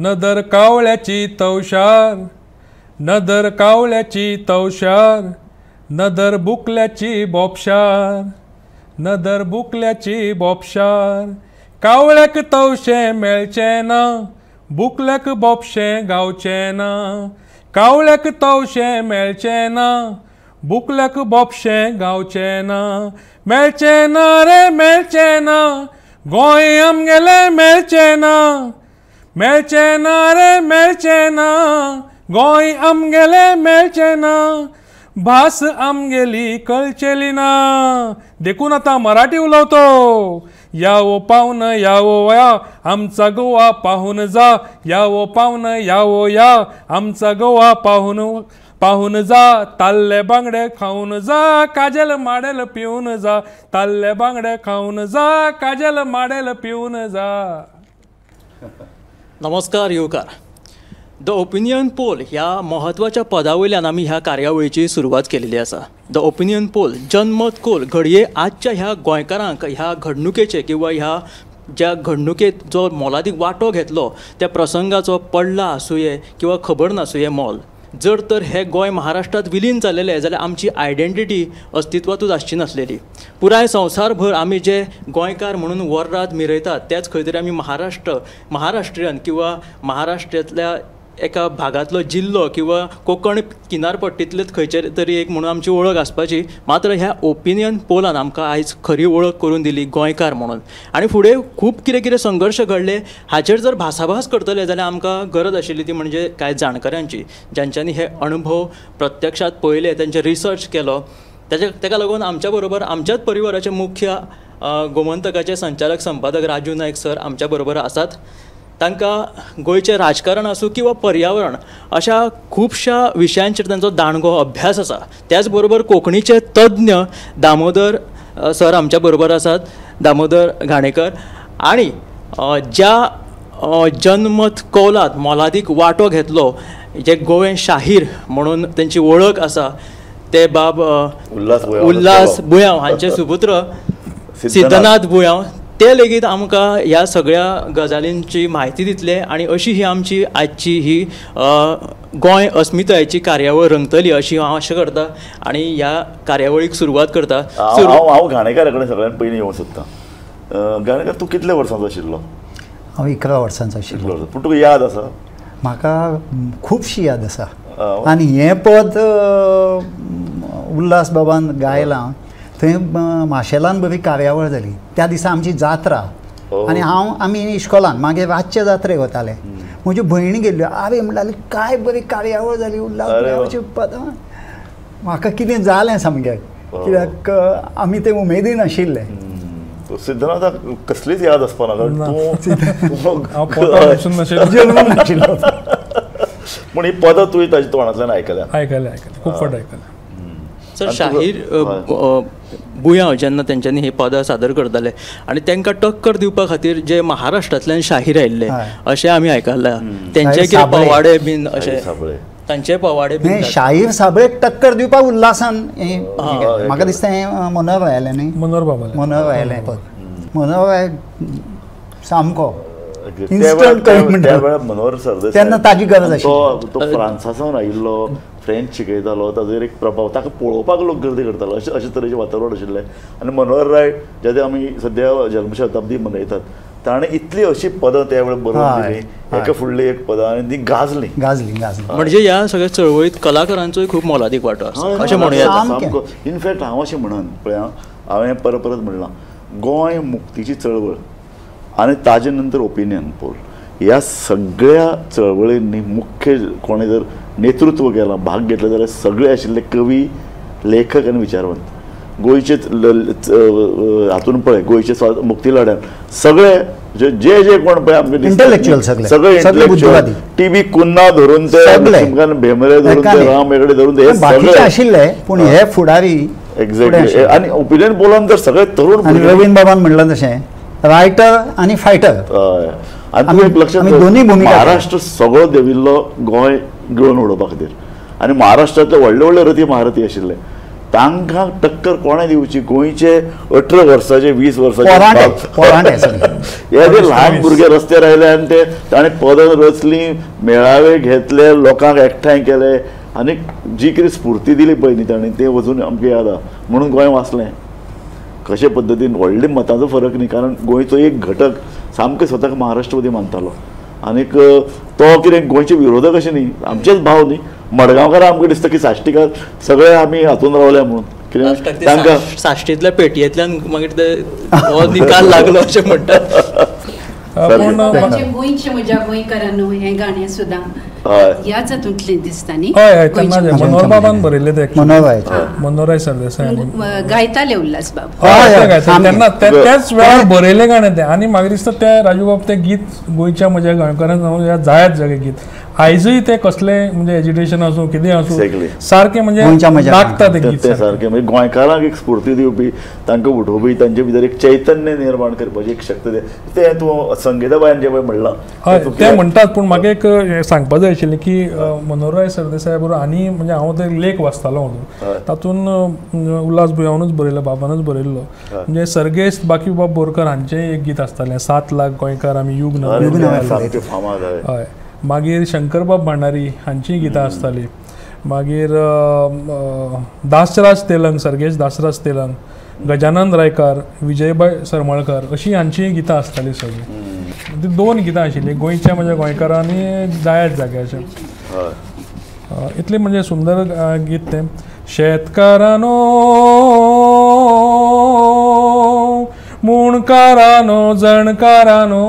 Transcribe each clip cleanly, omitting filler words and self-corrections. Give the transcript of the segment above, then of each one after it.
नदर कावळ्याची तवशार, नदर कावळ्याची तवशार, नदर बुकल्याची बोपशार, नदर बुकल्याची बोपशार. कावळ्याक तवशें मेळचें ना, बुकल्याक बोपशें गावचें ना. कावळ्याक तवशें मेळचें ना, बुकल्याक बोपशें गावचें ना. मेळचें ना रे मेळचें ना, गोंय आमगेलें मेळचें ना. मेळचें ना रे मेळचें ना, गोंय आमगेलें मेळचें ना. भास आमगेली कळचेली ना, देखून आतां मराठी उलयतो. यावो पावन यावो या, आमचा गोवा पाहून जा. यावो पावन यावो या, आमचा गोवा पाहून पाहून जा. ताल्ले बांगडे खाऊन जा, काजल माडेल पिवन जा. ताल्ले बांगडे खाऊन जा, काजल माडेल पिवन जा. नमस्कार येवकार. The opinion pole ह्या म्हत्वाच्या पदा वयल्यान आमी ह्या कार्यावळीची सुरवात केलेली आसा. The opinion pole, जनमत कोल घडये आजच्या ह्या गोंयकारांक ह्या घडणुकेचे किंवा ह्या ज्या घडणुकेत जो मोलादीक वांटो घेतलो त्या प्रसंगाचो पडला आसुये किंवा खबर नासुये मोल. जर तर हे गोंय महाराष्ट्रांत विलीन जालेलें जाल्यार आमची आयडेंटिटी अस्तित्वांतूच आसची नासलेली. पुराय संवसारभर आमी जे गोंयकार म्हणून वर्राद मिरयतात तेच खंय तरी आमी महाराष्ट्र, महाराष्ट्रीयन किंवा महाराष्ट्रांतल्या एका भागांतलो जिल्लो किंवा कोंकण किनारपट्टींतलेच खंयचे तरी एक म्हणून आमची वळख आसपाची. मात्र ह्या ओपिनियन पोलान आमकां आयज खरी वळख करून दिली गोंयकार म्हणून. आनी फुडें खूब कितें कितें संघर्श घडले हाचेर जर भासाभास करतले जाल्यार आमकां गरज आशिल्ली ती म्हणजे कांय जाणकारांची, ज्यांच्यांनी हे अणभव प्रत्यक्षांत पळयले, तांचे रिसर्च केलो. ताका लागून आमच्या बरोबर आमच्याच परिवाराचे मुख्य गोमंतकाचे संचालक संपादक राजू नायक सर आमच्या बरोबर आसात. तांकां गोंयचें राजकारण आसूं किंवा पर्यावरण अशा खुबश्या विशयांचेर तांचो दांडगो अभ्यास आसा. त्याच बरोबर कोंकणीचे तज्ञ दामोदर सर आमच्या बरोबर आसात, दामोदर घाणेकर. आनी ज्या जनमत कौलांत मोलादीक वांटो घेतलो, जे गोवे शाहीर म्हणून तेंची वळख आसा, ते बाब उल्हास बुयांव हांचे सुपुत्र सिद्धनाथ बुयांव, ते लेगीत आमकां ह्या सगळ्या गजालींची म्हायती दितले. आनी अशी ही आमची आजची ही गोंय अस्मितायेची कार्यावळ रंगतली अशी हांव आशा करता आनी ह्या कार्यावळीक सुरवात करता. हांव घाणेकारा कडेन सगळ्यान पयलीं येवंक सोदतां. घाणेकार, तूं कितल्या वर्सांचो आशिल्लो? हांव 11 वर्सांचो आशिल्लो. पूण तुका याद आसा? म्हाका खुबशी याद आसा. आनी हें पद उल्हास बाबान गायलां थंय माशेलान बरी कार्यावळ जाली. त्या दिसा आमची जात्रा आनी हांव आमी इश्कोलान मागीर रातचे जात्रेक वताले. म्हज्यो भयणी गेल्ल्यो, आरे म्हणटाली काय बरी कार्यावळ जाली उल्हास बुयांवाची पदां. म्हाका कितें जालें सामकें, कित्याक आमी ते उमेदीन आशिल्ले. सिद्धनाथाक कसलीच याद आसपा ना, जल्मूंक नाशिल्लो. पूण ही पदां तुवें ताच्या तोंडांतल्यान आयकल्या? आयकलें आयकलें, खूब फावट आयकलें. सर, शाहीर बुयांव जेन्ना तेंच्यांनी ही पदां सादर करताले आनी तांकां टक्कर दिवपा खातीर जे महाराष्ट्रांतल्यान शाहीर आयिल्ले अशें आमी आयकलां, तेंचे कितें पवाडे बीन अशें तांचे पवाडे बीन शाहीर साबळेक टक्कर दिवपाक उल्हासान म्हाका दिसता हें मनोहर आयलें न्ही, मनोहर बाबा, मनोहर आयलें पद. मनोहर सामको इन्स्टंट कवी म्हणटा मनोहर सरदेसाय. तेन्ना ताजी गरज आशिल्ली. तो फ्रांसासावन आयिल्लो, फ्रेंच शिकयतालो, ताचेर एक प्रभाव, ताका पळोवपाक लोक गर्दी करतालो, अशें अशे तरेचें वातावरण आशिल्लें. आनी मनोहर राय जेन्ना आमी सद्या जल्मशताब्दी मनयतात, ताणें इतली अशी पदां त्या वेळार बरोवन दिली, एका फुडली एक पदां, आनी ती गाजली गाजली गाजली. म्हणजे ह्या सगळ्या चळवळीत कलाकारांचोय खूब मोलादीक वांटो आसा अशें म्हणूं येता. सामको. इनफॅक्ट हांव अशें म्हणन, पळय हांवें परत परत म्हणलां, गोंय मुक्तीची चळवळ आनी ताजे नंतर ओपिनियन पोल ह्या सगळ्या चळवळींनी मुख्य कोणें जर नेतृत्व केलां, भाग घेतलो जाल्यार सगळे आशिल्ले कवी, लेखक आनी विचारवंत. गोंयचे हातून पळय, गोंयचे मुक्ती लढ्यान सगळे जे जे कोण पळय आमकां इंटलेक्च्युअल, सगळे इंटलेक्च्युअल, टी बी कुन्हा धरून ते लक्ष्मीकांत भेंब्रे धरून ते राम हेगडे धरून ते सगळे आशिल्ले, पूण हे फुडारी एक्झॅक्टली. आनी ओपिनियन पोलान तर सगळे तरुण, रवीन्द्र बाबान म्हणलां तशें रायटर आनी फायटर. आनी एक लक्षात, दोन्ही भुमिका. महाराष्ट्र सगळो देविल्लो गोंय गिळून उडोवपा खातीर, आनी महाराष्ट्रांतले व्हडले व्हडले रथी महारथी आशिल्ले, तांकां टक्कर कोणें दिवची? गोंयचे 18 वर्साचे 20 वर्साचे हे जे ल्हान भुरगे रस्त्यार आयले आनी ते ताणें पदां रचलीं, मेळावे घेतले, लोकांक एकठांय केले आनी जी कितें स्फूर्ती दिली पळय न्ही ताणें, तें वचून आमकां याद आहा. म्हणून गोंय वाचलें. कशे पद्दतीन व्हडले मतांचो फरक न्ही, कारण गोंयचो एक घटक सामकें स्वताक महाराष्ट्रवादी मानतालो आनीक तो कितें गोंयचे विरोधक अशें न्ही, आमचेच भाव न्ही. मडगांवकारां आमकां दिसता की साश्टीकार सगळे आमी हातून रावल्या म्हणून कितें तांकां साश्टींतल्या पेटयेंतल्यान मागीर ते हो निकाल लागलो अशें म्हणटात. गोंयचे म्हज्या गोंयकारांनो हें गाणें सुद्दां ह्याच हातूंतलें दिसता न्ही. हय हय, तेन्ना मनोहर बाबान बरयल्लें तें, मनोहरराय सरदेसाय गायताले उल्हास बाब. हय, तेन्ना त्याच वेळार बरयलें गाणें तें. आनी म्हाका दिसता तें राजू बाब तें गीत गोंयच्या म्हज्या गोंयकारांनो जायात जागे गीत आयजूय तें कसलें म्हणजे एजिटेशन आसूं कितें आसूं सारकें म्हणजे लागता तें गीत सारकें. म्हणजे गोंयकारांक एक स्फूर्ती दिवपी, तांकां उठोवपी, तांचे भितर एक चैतन्य निर्माण करपाची एक शक्त तें तूं संगीताबायन जें पळय म्हणलां हय तें म्हणटात. पूण म्हाका एक सांगपा जाय आशिल्लें की मनोहरराय सरदेसाय बरोबर आनी म्हणजे हांव ते लेख वाचतालो म्हणून तातूंत उल्हास बुयांवनूच बरयलो, बाबानूच बरयल्लो. म्हणजे सर्गेस्त बाकीबाब बोरकर हांचें एक गीत आसतालें, 7 लाख गोंयकार आमी युग नवें. हय, मागीर शंकरबाब भांडारी हांचीं गितां आसतालीं. मागीर दासराज तेलंग, सर्गेश दासराज तेलंग, गजानन रायकार, विजयबाय सरमळकर अशीं हांचीं गितां आसतालीं सगळीं. ती 2 गितां आशिल्लीं गोंयच्या म्हज्या गोंयकारांनी जायात जाग्याचें. इतलें म्हणजे सुंदर गीत तें. शेतकारानो मुणकारानो जणकारानो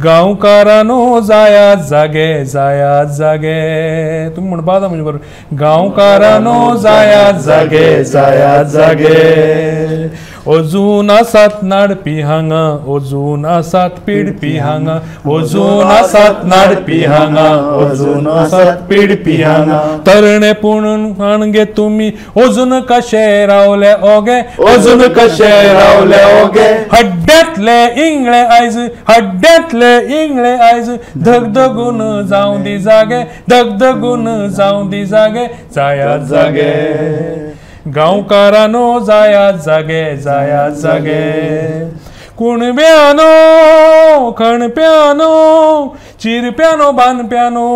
गांवकारानो जायात जागे जायात जागे. तुमी म्हणपा जाता म्हजे बरोबर, गांवकारानो जायात जागे जायात जागे. अजून आसात नाडपी हांगा, अजून आसात पिडपी हांगा, अजून आसात नाडपी हांगा, अजून आसात पिडपी हांगा. तरणे पुणून आणगे तुमी अजून कशे रावले ओगे, अजून कशे रावले ओगे. हड्ड्यांतले इंगळे आयज, हड्ड्यांतले इंगळे आयज, धगधगून जावं दी जागे, धगधगून जावं दी जागे, जायात जागे. गांवकारानो जायात जागे जायात जागे. कुणब्यानो खणप्यानो चिरप्यानो बांदप्यानो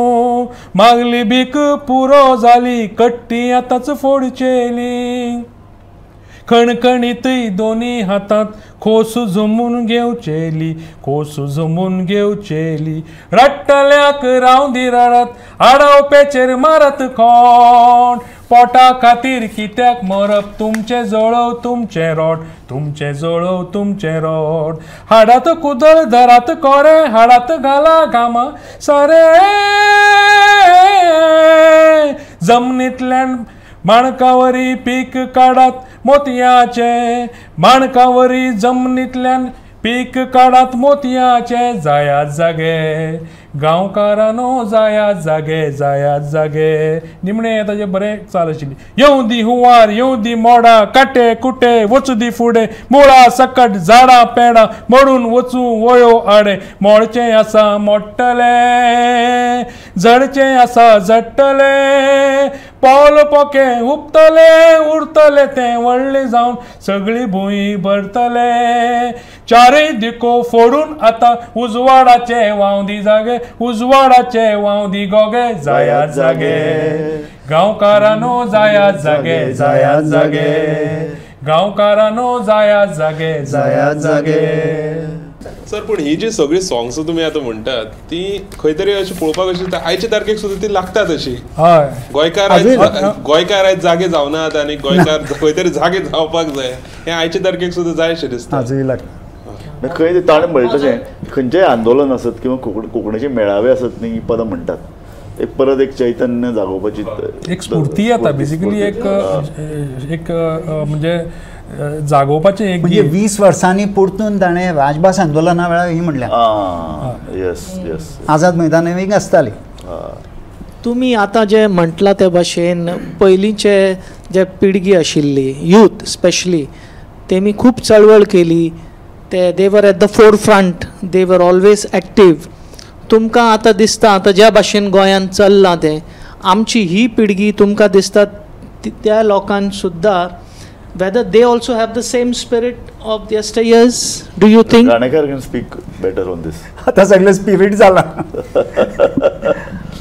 मागली भीक पुरो जाली कट्टी आतांच फोडचेली. खणखणीतय दोनी हातांत खोस जमून घेवचेली, खोस जमून घेवचेली. रडटल्याक रावं दी रडत, आडावप्याचेर मारत खोंट. पोटा खातीर कित्याक मरप, तुमचें जळोव तुमचें रोट, तुमचें जळोव तुमचें रोट. हाडात कुदळ धरात कोरे, हाडात घाला घामा सारे. जमनींतल्यान माणकावरी पीक काडात मोतयाचें, माणकावरी जमनींतल्यान पीक काडात मोतयाचें. जायात जागे गांवकारानो जायात जागे जायात जागे. निमणें ताजें बरें चाल आशिल्ली. येवं दी हुंवार येवं दी मोडा, काटे कुटे वचूं दी फुडें, मुळां सकट झाडां पेडां मोडून वचूं वयो आडे. मोडचें आसा मोडटलें, झडचें आसा झडटलें, पावल पोके हुपतलें, उरतलें तें व्हडलें जावन सगळी भूंय भरतलें. चारय दिको फोडून आतां उजवाडाचे वांव दी जागे, उजवाडाचे वांव दी गोगे. जायात जागे गांवकारानो जायात जागे जायात जागे. गांवकारानो जायात जागे जायात जागे. सर, पूण ही जी सगळी सॉंग्स तुमी आतां म्हणटात ती खंय तरी अशी पळोवपाक अशी आयच्या तारखेक सुद्दां ती लागतात अशी. हय, गोंयकार गोंयकार आयज जागे जावनात आनी गोंयकार खंय तरी जागे जावपाक जाय, हें आयच्या तारखेक सुद्दां जाय अशें दिसता. आजूय लागता. खंय ताणें म्हणलें तशें खंयचेय आंदोलन आसत किंवा कोंकणीचे मेळावे आसत न्ही, पदां म्हणटात एक परत एक चैतन्य जागोवपाची एक स्फूर्ती येता. बेसिकली एक एक म्हणजे जागोवपाचें एक म्हणजे 20 वर्सांनी परतून ताणें राजभास आंदोलना वेळार ही म्हणल्या. येस येस, आझाद मैदानार आसताली. तुमी आतां जें म्हटलां ते भाशेन पयलींचे जे पिळगी आशिल्ली यूथ स्पेशली तेमी खूब चळवळ केली, ते they were at the forefront, they were always active. तुमकां आतां दिसता आतां ज्या भाशेन गोंयांत चल्लां तें आमची ही पिळगी तुमकां दिसता त्या लोकांक सुद्दां whether they also have the same spirit of yesteryears, do you think? Ghanekar can speak better on this. आता सगळे स्पिरिट जाला.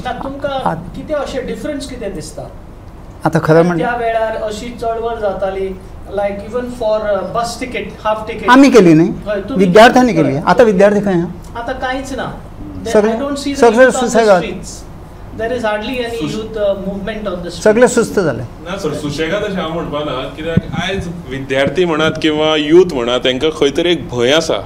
तुमकां कितें अशें डिफरन्स कितें दिसता? आता खरें म्हणजे त्या वेळार अशी चळवळ जाताली, like even for bus ticket, half ticket आमी केली न्ही, विद्यार्थ्यांनी केली. आता विद्यार्थी खंय? आता कांयच ना. सगळे सुसेगाद. There is hardly any youth movement on the street. सगळे सुस्त झाले. ना सर, सुशेगाद अशें हांव म्हणपा ना, कित्याक आयज विद्यार्थी म्हणात किंवा यूथ म्हणात तांकां खंय तरी एक भंय आसा,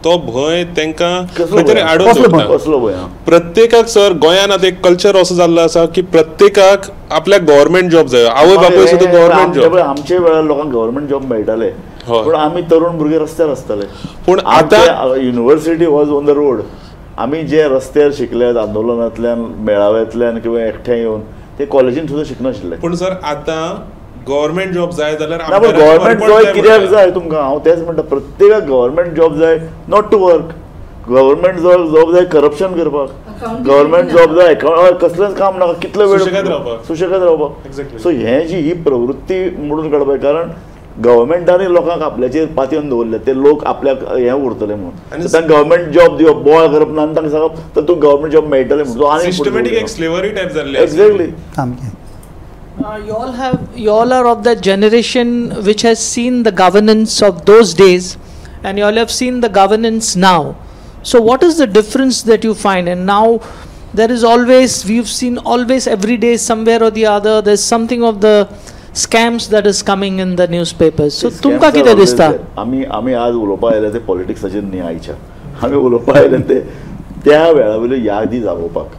तो भंय तांकां खंय तरी आडोवन दवरता. प्रत्येकाक सर गोंयांत आतां एक कल्चर असो जाल्लो आसा की प्रत्येकाक आपल्याक गव्हर्मेंट जॉब जाय, आवय बापूय सुद्दां गव्हर्मेंट जॉब. आमच्या वेळार लोकांक गव्हर्मेंट जॉब मेळटाले, पूण आमी तरुण भुरगे रस्त्यार आसताले. पूण आतां university was on the road. आमी जे रस्त्यार शिकल्यात आंदोलनांतल्यान, मेळाव्यांतल्यान किंवा एकठांय येवन, ते कॉलेजीन सुद्दां शिकनाशिल्ले. पूण सर आतां गव्हर्मेंट जॉब जाय जाल्यार गव्हर्मेंट जॉब कित्याक जाय तुमकां? हांव तेंच म्हणटा, प्रत्येकाक गव्हर्मेंट जॉब जाय not to work. Government job जाय करप्शन करपाक, गव्हर्मेंट जॉब जाय कसलेंच काम नाका, कितलो वेळ सुशेगाद रावपाक. सो हें जी ही प्रवृत्ती मोडून काडपाक, कारण गव्हर्मेंटान लोकांक आपल्याचेर पातयेवन दवरले, ते लोक आपल्याक हें उरतले म्हणून तांकां गव्हर्मेंट जॉब दिवप, बोवाळ करप ना आनी तांकां सांगप तर तुका गव्हर्मेंट जॉब मेळटलें म्हणून. सिस्टमॅटीक एक स्लेवरी टायप जाल्ली. Exactly. You all are of that generation which has seen the governance of those days, and you all have seen the governance now. So what is the difference that you find? And now there is always, we've seen always every day somewhere or the other, there's something of the scams that is coming in the newspapers. So तुमकां कितें दिसता? आमी आमी आज उलोवपा आयले ते पॉलिटिक्साचेर न्ही आयच्या, आमी उलोवपा आयले ते त्या वेळा वयल्यो यादी जागोवपाक.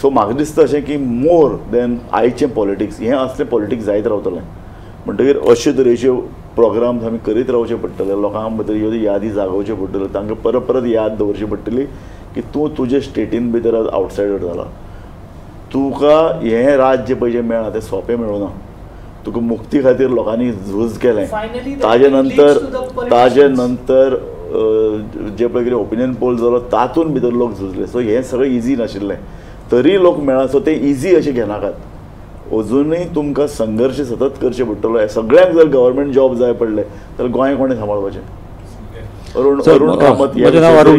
सो म्हाका दिसता अशें की मोर देन आयचें पॉलिटिक्स, हें असलें पॉलिटिक्स जायत रावतलें. म्हणटकीर अशे तरेचे प्रोग्राम्स आमी करीत रावचे पडटले, लोकां भितर ह्यो यादी जागोवच्यो पडटल्यो, तांकां परत परत याद दवरची पडटली की तूं तुजे स्टेटीन भितर आज आवटसायडर जाला, तुका हें राज्य पळय जें मेळ्ळां तें सोंपें मेळूना, तुका मुक्ती खातीर लोकांनी झूज केलें. ताजे नंतर ताजे नंतर जे पळय कितें ओपिनियन पोल जालो तातूंत भितर लोक झुजले. सो हें सगळें इजी नाशिल्लें, तरी लोक मेळ्ळा. सो ते इजी अशें घेनाकात, अजुनूय तुमकां संघर्श सतत करचे पडटलो. सगळ्यांक जर गव्हर्मेंट जॉब जाय पडले तर गोंय कोणें सांबाळपाचें? अरुण अरुण कामत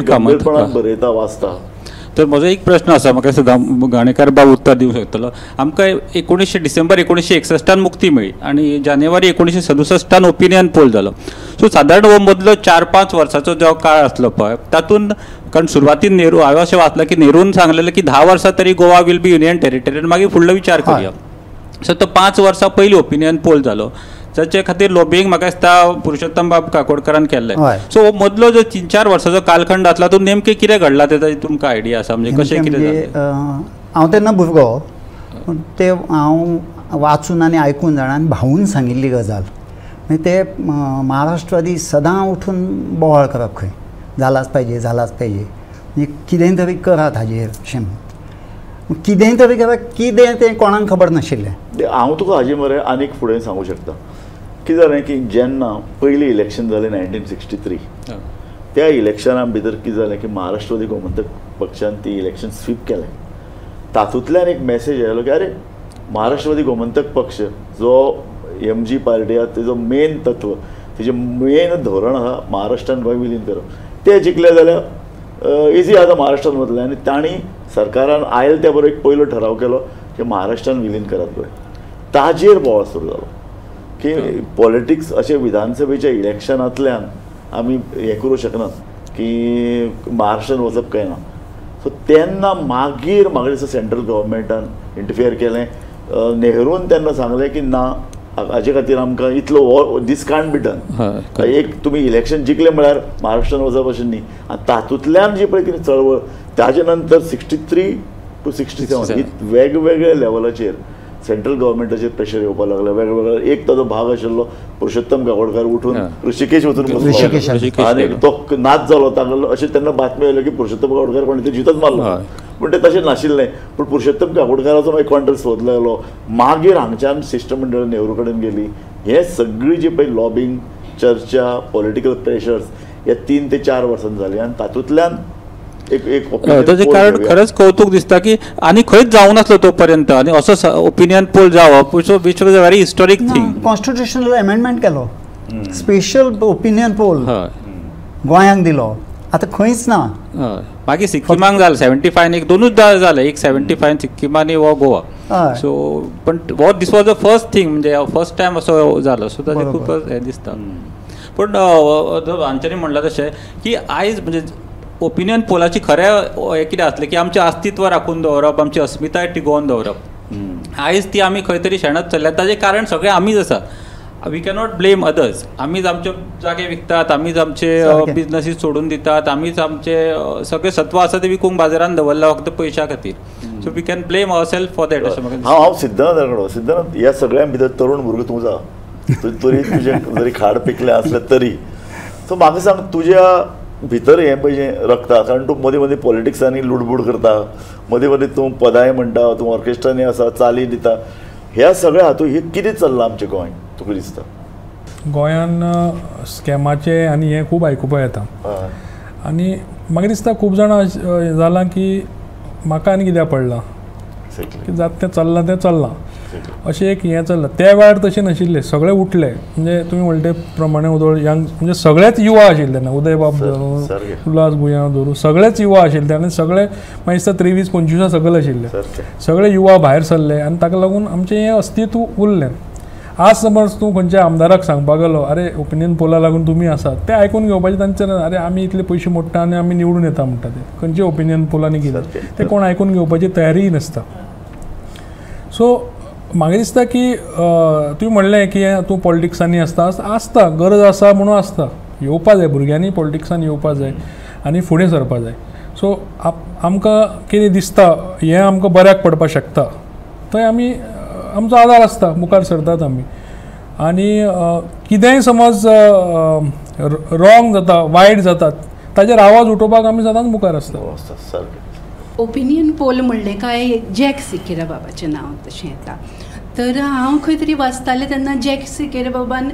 गंभीरपणान बरयता, वाचता. तर म्हजो एक प्रश्न आसा, म्हाका दिसता घाणेकार बाब उत्तर दिवंक शकतलो. आमकां 19 डिसेंबर 1961 मुक्ती मेळ्ळी आनी जानेवारी 1967 ओपिनियन पोल जालो. सो सादारण हो मदलो 4-5 वर्साचो जो काळ आसलो पळय तातूंत, कारण सुरवातीन नेहरू, हांवें अशें वाचलां की नेरून सांगलेलें की 10 वर्सां तरी Goa will be union territory आनी मागीर फुडलो विचार करुया. सो तो 5 वर्सां पयलीं ओपिनियन पोल जालो, जाचे खातीर लॉबिंग म्हाका दिसता पुरुषोत्तम बाब काकोडकारान केल्लें. सो हो मदलो जो 3-4 वर्साचो कालखंड आसला तो नेमकें कितें घडलां तें तुमकां आयडिया आसा? म्हणजे कशें कितें जालें? हांव तेन्ना भुरगो, पूण ते हांव वाचून आनी आयकून जाणा आनी भाऊन सांगिल्ली गजाल. मागीर ते महाराष्ट्रवादी सदां उठून बोवाळ करप खंय, जालाच पाहिजे जालाच पाहिजे, म्हणजे कितें तरी करात हाजेर अशें म्हणून. कितें तरी करात, कितें तें कोणाक खबर नाशिल्लें. हांव तुका हाजे मरे आनीक फुडें सांगूं शकता. कितें जालें की जेन्ना पयलीं इलेक्शन जालें 1963, त्या इलेक्शना भितर कितें जालें की महाराष्ट्रवादी गोमंतक पक्षान ती इलेक्शन स्वीप केलें. तातूंतल्यान एक मॅसेज आयलो की अरे महाराष्ट्रवादी गोमंतक पक्ष जो एम जी पार्टी आसा तेजो मेन तत्व, तेजें मेन धोरण आसा महाराष्ट्रान गोंय विलीन करप. ते जिखले जाल्यार इजी आतां महाराष्ट्रान वतलें. आनी तांणी सरकारान आयले त्या बरोबर एक पयलो ठराव केलो की महाराष्ट्रान विलीन करात गोंय. ताजेर बोवाळ सुरू जालो की पॉलिटिक्स अशें विधानसभेच्या इलेक्शनांतल्यान आमी हें करूं शकनात की महाराष्ट्रान वचप काय ना. सो तेन्ना मागीर म्हाका दिसता सेंट्रल गव्हर्मेंटान इंटरफियर केलें. नेहरून तेन्ना सांगलें की ना, हाजे खातीर आमकां इतलो हो दीस कांट बी डन. एक तुमी इलेक्शन जिखले म्हळ्यार महाराष्ट्रान वचप अशें न्ही. आनी तातूंतल्यान जी पळय कितें चळवळ ताजे नंतर 63 to 67 ही वेगवेगळ्या लेवलाचेर सेंट्रल गव्हर्मेंटाचेर प्रेशर येवपाक लागलें. वेगवेगळे एक ताजो भाग आशिल्लो पुरुषोत्तम काकोडकार उठून ऋषिकेश वचून बसलो आनी तो नाच जालो तांगेलो. अशें तेन्ना बातमी आयल्यो की पुरुषोत्तम काकोडकार कोणी जितच मारलो, पूण तें तशें नाशिल्लें. पूण पुरुषोत्तम काकोडकाराचो मागीर कॉन्ट्रेक्ट सोदलो गेलो. मागीर हांगच्यान शिश्टमंडळ नेहरू कडेन गेली. हे सगळी जी पळय लॉबिंग, चर्चा, पॉलिटिकल प्रेशर्स हे 3 ते 4 वर्सां जाली आनी तातूंतल्यान एक ताचें कारण खरेंच कौतुक दिसता की आनी खंयच जावं नासलो तो पर्यंत आनी असो ओपिनियन पोल जावप which was a very historic thing. Constitutional amendment केलो, स्पेशल ओपिनियन पोल गोंयांक दिलो, आतां खंयच ना. मागीर सिक्किमाक जालें 75 एक दोनूच जालें, एक 75 सिक्किम आनी हो गोवा. सो पण हो this was the first thing, म्हणजे फर्स्ट टायम असो जालो. सो ताचें खूब हें दिसता. पूण हांच्यांनी म्हणलां तशें की आयज म्हणजे ओपिनियन पोलाची खरें हें कितें आसलें की आमचें अस्तित्व राखून दवरप, आमची अस्मिताय टिगोवन दवरप. आयज ती आमी खंय तरी शेणत चल्ल्या, ताजें कारण सगळें आमीच आसा. We cannot blame others. आमीच आमचे जागे विकतात, आमीच आमचे बिजनसीस सोडून दितात, आमीच आमचे सगळे सत्व आसा ते विकूंक बाजारान दवरला फक्त पयशा खातीर. So we can blame our self for that. अशें म्हाका. हांव सिद्धांत कडो सिद्धांत ह्या सगळ्यां भितर तरुण भुरगो तूं जा, तरी तुजें जरी खाड पिकलें आसलें तरी सो म्हाका सांग तुज्या भितर हें पळय रक्ता, कारण तूं मदीं मदीं पॉलिटिक्सांनी लुडबूड करता, मदीं मदीं तूं पदांय म्हणटा, तूं ऑर्केस्ट्रांनी आसा, चाली दिता, ह्या सगळ्या हातूंत हें कितें चल्लां आमचें गोंय तुका दिसता? गोंयान स्कॅमाचें आनी हें खूब आयकुपाक येता आनी म्हाका दिसता खूब जाणां जालां की म्हाका आनी कित्याक पडलां की जाता तें चल्लां तें चल्लां अशें एक हें चल्लां. त्या वेळार तशें नाशिल्लें, सगळे उठले. म्हणजे तुमी म्हणटा ते प्रमाणे उदळ यंग म्हणजे सगळेच युवा आशिल्ले तेन्ना, उदय बाब धरून उल्हास भुंया धरून सगळेच युवा आशिल्ले आनी सगळे म्हाका दिसता 23-25 सगळे आशिल्ले, सगळे युवा भायर सरले आनी ताका लागून आमचें हें अस्तित्व उरलें. आज समज तूं खंयच्या आमदाराक सांगपाक गेलो अरे ओपिनियन पोला लागून तुमी आसात, तें आयकून घेवपाचें तांचें ना. अरे आमी इतले पयशे मोडटा आनी आमी निवडून येता म्हणटा ते खंयचे ओपिनियन पोलांनी कितें तें कोण आयकून घेवपाची तयारीय नासता. सो म्हाका दिसता की तुवें म्हणलें की तूं पॉलिटिक्सांनी आसता, आसता गरज आसा म्हणून आसता, येवपा जाय भुरग्यांनी पॉलिटिक्सान येवपा जाय आनी फुडें सरपा जाय. सो आमकां कितें दिसता हें आमकां बऱ्याक पडपाक शकता थंय आमी आमचो आदार आसता, मुखार सरतात आमी. आनी कितेंय समज रॉंग जाता, वायट जाता, ताजेर आवाज उठोवपाक आमी सदांच मुखार आसता. ओपिनियन पोल म्हणलें काय जॅक सिकेरा बाबाचें नांव तशें येता. तर हांव खंय तरी वाचतालें तेन्ना जॅक सिकेरा बाबान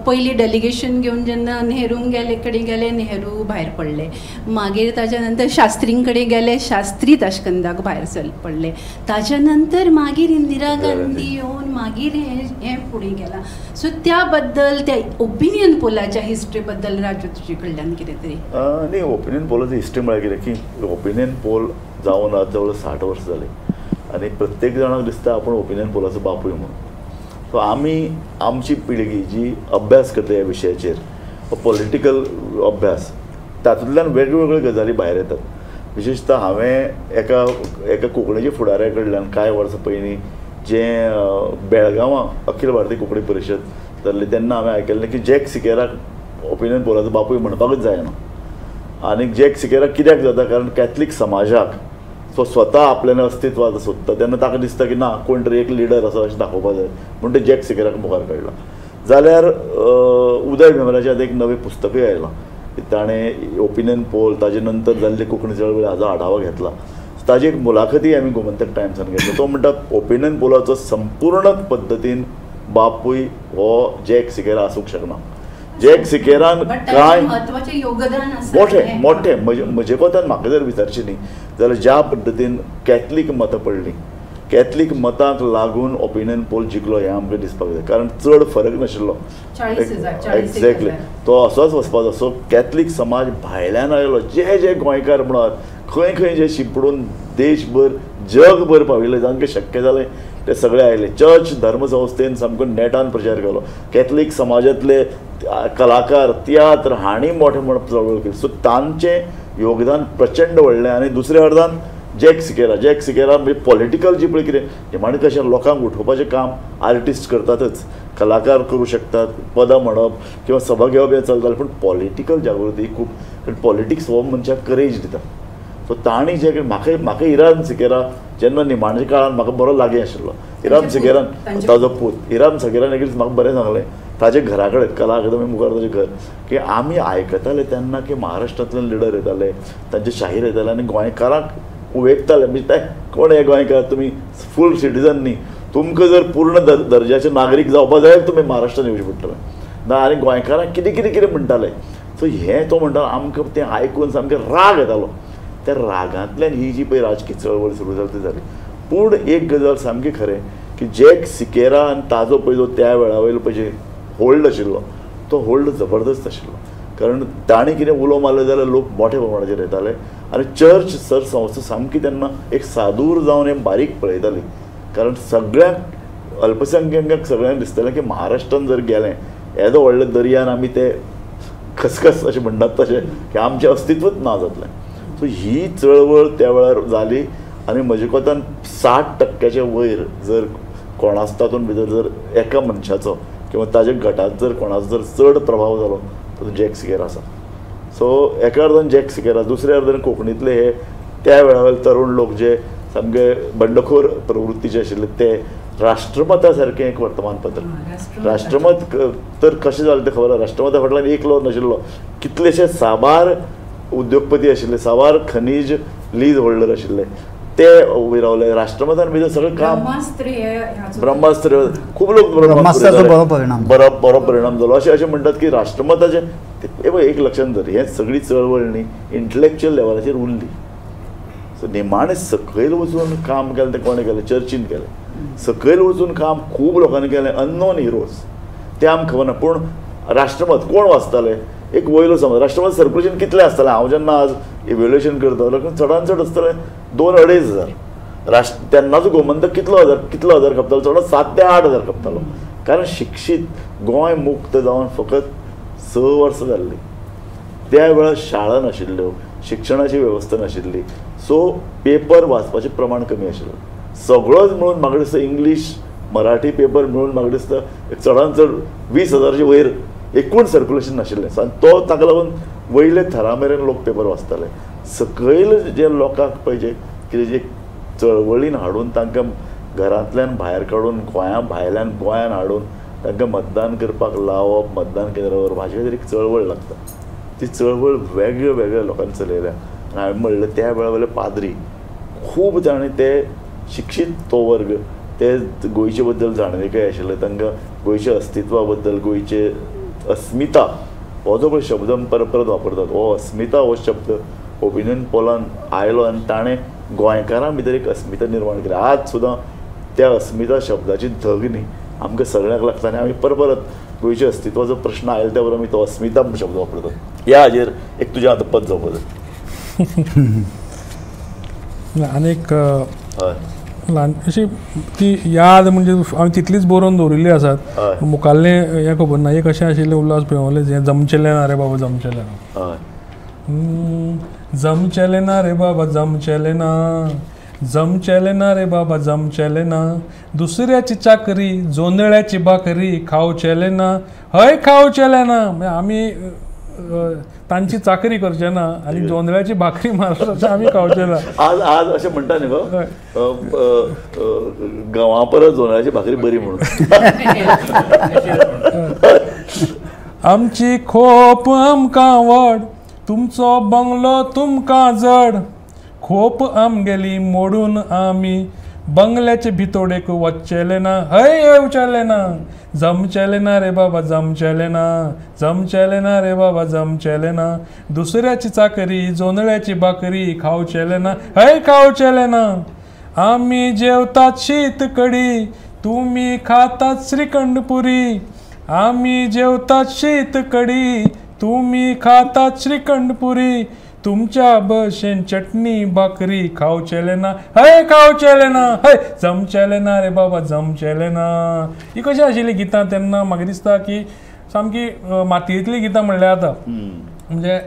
पयलीं डेलिगेशन घेवन जेन्ना नेहरूंक गेले कडेन गेले, नेहरू भायर पडले, मागीर ताज्या नंतर शास्त्रीं कडेन गेले, शास्त्री ताशकंदाक भायर सर पडले, ताज्या नंतर मागीर इंदिरा गांधी येवन मागीर हें फुडें गेलां. सो त्या बद्दल त्या ओपिनियन पोलाच्या हिस्ट्री बद्दल राजू तुजे कडल्यान कितें तरी. न्ही, ओपिनियन पोलाची हिस्ट्री म्हळ्यार कितें की ओपिनियन पोल जावन आज जवळ 60 वर्सां जालीं आनी प्रत्येक जाणाक दिसता आपूण ओपिनियन पोलाचो बापूय म्हणून. सो आमी आमची पिळगी जी अभ्यास करता ह्या विशयाचेर, पॉलिटिकल अभ्यास, तातूंतल्यान वेगवेगळ्यो गजाली भायर येतात. विशेशतः हांवें एका एका कोंकणीच्या फुडाऱ्या कडल्यान कांय वर्सां पयलीं जें बेळगांवां अखिल भारतीय कोंकणी परिशद जाल्ली तेन्ना हांवें आयकल्लें की जॅक सिकेराक ओपिनियन पोलाचो बापूय म्हणपाकूच जायना. आनी जॅक सिकेराक कित्याक जाता, कारण कॅथलीक समाजाक सो स्वता आपल्यान अस्तित्व आतां सोदता तेन्ना ताका दिसता की ना कोण तरी एक लिडर आसा अशें दाखोवपाक जाय म्हूण ते जॅक सिकेराक मुखार काडला. जाल्यार उदय भेंब्र्याचें आतां एक नवें पुस्तकूय आयलां, ताणें ओपिनियन पोल ताजे नंतर जाल्ली कोंकणी चळवळ हाजो आढावा घेतला. ताजी एक मुलाखती आमी गोमंतक टायम्सान घेतली. तो म्हणटा ओपिनियन पोलाचो संपूर्ण पद्दतीन बापूय हो जॅक सिकेरा आसूंक शकना. जॅक सिकेरान काय म्हत्वाचें योगदान आसा मोठें मोठें म्हजे कोतान म्हाका जर विचारचें न्ही जाल्यार ज्या पद्दतीन कॅथलीक मतां पडलीं, कॅथलीक मतांक लागून ओपिनियन पोल जिखलो हें आमकां दिसपाक जाय, कारण चड फरक नाशिल्लो. एक्झॅक्टली तो असोच वचपाचो. सो कॅथलीक समाज भायल्यान आयलो, जे जे गोंयकार म्हणत खंय खंय जे शिंपडून देशभर जगभर पाविल्ले जांकां शक्य जालें ते सगळे आयले. चर्च धर्मसंस्थेन सामको नेटान प्रचार केलो, कॅथलीक समाजांतले कलाकार तियात्र हांणी मोठे म्हण चळवळ केली. सो तांचें योगदान प्रचंड व्हडलें. आनी दुसऱ्या अर्दान जॅक सिकेरा, जॅक सिकेरा म्हणजे पॉलिटिकल जी पळय कितें निमाणें कशें लोकांक उठोवपाचें काम आर्टिस्ट करतातच, कलाकार करूं शकतात, पदां म्हणप किंवा सभा घेवप हें चलतालें, पूण पॉलिटिकल जागृती खूब, कारण पॉलिटिक्स हो मनशाक करेज दिता. सो तांणी जे म्हाका म्हाका इरान सिकेरा जेन्ना निमाणच्या काळान म्हाका बरो लागीं आशिल्लो, इराम सिकेरान ताजो पूत इराम सिकेरान एक दीस म्हाका बरें सांगलें ताजे घरा कडेन कला अकादमी मुखार ताजें घर, की आमी आयकताले तेन्ना की महाराष्ट्रांतल्यान लिडर येताले, तांचे शाहीर येताले आनी गोंयकारांक उवेकताले. म्हणजे ते कोण हे गोंयकार, तुमी फूल सिटीजन न्ही, तुमकां जर पूर्ण दर्जाचे नागरीक जावपा जाय तुमी महाराष्ट्रान येवचें पडटलें ना. आनी गोंयकारांक कितें कितें कितें म्हणटाले. सो हें तो म्हणटा आमकां तें आयकून सामकें राग येतालो. त्या रागांतल्यान ही जी पळय राजकीय चळवळ सुरू जाली ती जाली. पूण एक गजाल सामकी खरें की जॅक सिकेरा आनी ताजो पळय जो त्या वेळा वयलो पळय होल्ड आशिल्लो तो होल्ड जबरदस्त आशिल्लो, कारण ताणें कितें उलो मारलो जाल्यार लोक मोठ्या प्रमाणाचेर येताले आनी चर्च सर संस्था सामकी तेन्ना एक सादूर जावन हें बारीक पळयताली, कारण सगळ्यांक अल्पसंख्यांकांक सगळ्यांक दिसतालें की महाराष्ट्रान जर गेलें येदो व्हडल्या दर्यान आमी ते खसखस अशें म्हणटात तशें की आमचें अस्तित्वच ना जातलें. सो ही चळवळ त्या वेळार जाली आनी म्हजे कोतान 60% वयर जर कोणाच तातूंत भितर जर एका मनशाचो किंवा ताज्या गटांत जर कोणाचो जर चड प्रभाव जालो तो जॅक सिकेरा आसा. सो एका अर्दान जॅक सिकेरा, दुसऱ्या अर्दान कोंकणींतले हे त्या वेळा वयले तरुण लोक जे सामके बंडखोर प्रवृत्तीचे आशिल्ले ते राष्ट्रमता सारकें एक वर्तमानपत्र, राष्ट्रमत तर कशें जालें तें खबर आसा. राष्ट्रमता फाटल्यान एकलो नाशिल्लो, कितलेशे साबार उद्योगपती आशिल्ले, साबार खनीज लीज होल्डर आशिल्ले ते उबे रावले. राष्ट्रमतान भितर सगळें काम ब्रह्मास्त्र खूब लोक बरो बरो परिणाम जालो अशें अशें म्हणटात की राष्ट्रमताचें हे पळय एक लक्षांत धर, हें सगळी चळवळ न्ही इंटलेक्च्युअल लेवलाचेर उरली. सो निमाणें सकयल वचून काम केलें तें कोणें केलें, चर्चीन केलें. सकयल वचून काम खूब लोकांनी केलें, अननोन हिरोज ते आमकां खबर ना. पूण राष्ट्रमत कोण वाचताले एक वयलो समज, राष्ट्रमत सर्कुलेशन कितलें आसतालें हांव जेन्ना आज इवेल्युएशन करता जाल्यार चडान चड आसतलें 2-2.5 हजार. राष्ट्र तेन्नाचो गोमंतक कितलो हजार कितलो हजार खपतालो, चड 7 ते 8 हजार खपतालो, कारण शिक्षीत गोंय मुक्त जावन फकत 6 वर्सां जाल्लीं. त्या वेळार शाळा नाशिल्ल्यो, शिक्षणाची वेवस्था नाशिल्ली, सो पेपर वाचपाचें प्रमाण कमी आशिल्लें. सगळोच मेळून म्हाका दिसता इंग्लीश मराठी पेपर मेळून म्हाका दिसता चडान चड 20 हजाराचे वयर एकूण सर्कुलेशन नाशिल्लें. आनी तो ताका लागून वयले थरा मेरेन लोक पेपर वाचताले. सकयल जे लोकांक पळय कितें जे चळवळीन हाडून तांकां घरांतल्यान भायर काडून गोंया भायल्यान गोंयान हाडून तांकां मतदान करपाक लावप, मतदान केंद्रावर व्हरप हाजे खातीर एक चळवळ लागता. ती चळवळ वेगळ्या वेगळ्या लोकांनी चलयल्या. आनी हांवें म्हणलें त्या वेळा वयले पाद्री खूब जाणी ते शिक्षीत तो वर्ग ते गोंयचे बद्दल जाणविकाय आशिल्ले, तांकां गोंयच्या अस्तित्वा बद्दल, गोंयचे अस्मिता हो जो पळय शब्द आमी परत परत वापरतात हो अस्मिता हो शब्द ओपिनियन पोलान आयलो आनी ताणें गोंयकारां भितर एक अस्मिता निर्माण केली. आज सुद्दां त्या अस्मिता शब्दाची धग न्ही आमकां सगळ्यांक लागता आनी आमी परत परत गोंयच्या अस्तित्वाचो प्रश्न आयलो त्या बरोबर आमी तो अस्मिता शब्द वापरतात. ह्या हाजेर एक तुजें आतां पद जावपा जाय. आनीक ल्हान अशी ती याद म्हणजे हांवें तितलीच बरोवन दवरिल्ली आसात, मुखाल्लें हें खबर ना. एक अशें आशिल्लें उल्हास पेंवले हें जमचेलें ना रे बाबा जमचेलें ना, जमचेलें ना रे बाबा जमचेलें ना, जमचेलें ना रे बाबा जमचेलें ना, दुसऱ्याची चाकरी जोंदळ्याची भाकरी खावचेलें ना, हय खावचेलें ना. म्हणजे आमी तांची चाकरी करचे ना आनी जोंदळ्याची भाकरी महाराष्ट्राची आमी खावचे ना. आज आज अशें म्हणटा न्ही गो, गंवा परस जोंदळ्याची भाकरी बरी म्हणून. आमची खोप आमकां व्हड, तुमचो बंगलो तुमकां जड, खोप आमगेली मोडून आमी बंगल्याचे भितोडेक वचचेलें ना, हय येवचेलें ना, जमचेलें ना रे बाबा जमचेलें ना, जमचेलें ना रे बाबा जमचेलें ना, दुसऱ्याची चाकरी जोंदळ्याची भाकरी खावचेलें ना, हय खावचेलें ना. आमी जेवतात शीत कडी, तुमी खातात श्रीखंड पुरी, आमी जेवतात शीत कडी, तुमी खातात श्रीखंड पुरी, तुमच्या भशेन चटणी भाकरी खावचेलें ना, हय खावचेलें ना, हय जमचेलें ना रे बाबा जमचेलें ना. ही कशी आशिल्ली गितां तेन्ना म्हाका दिसता की सामकी मातयेंतलीं गितां म्हणल्यार आतां म्हणजे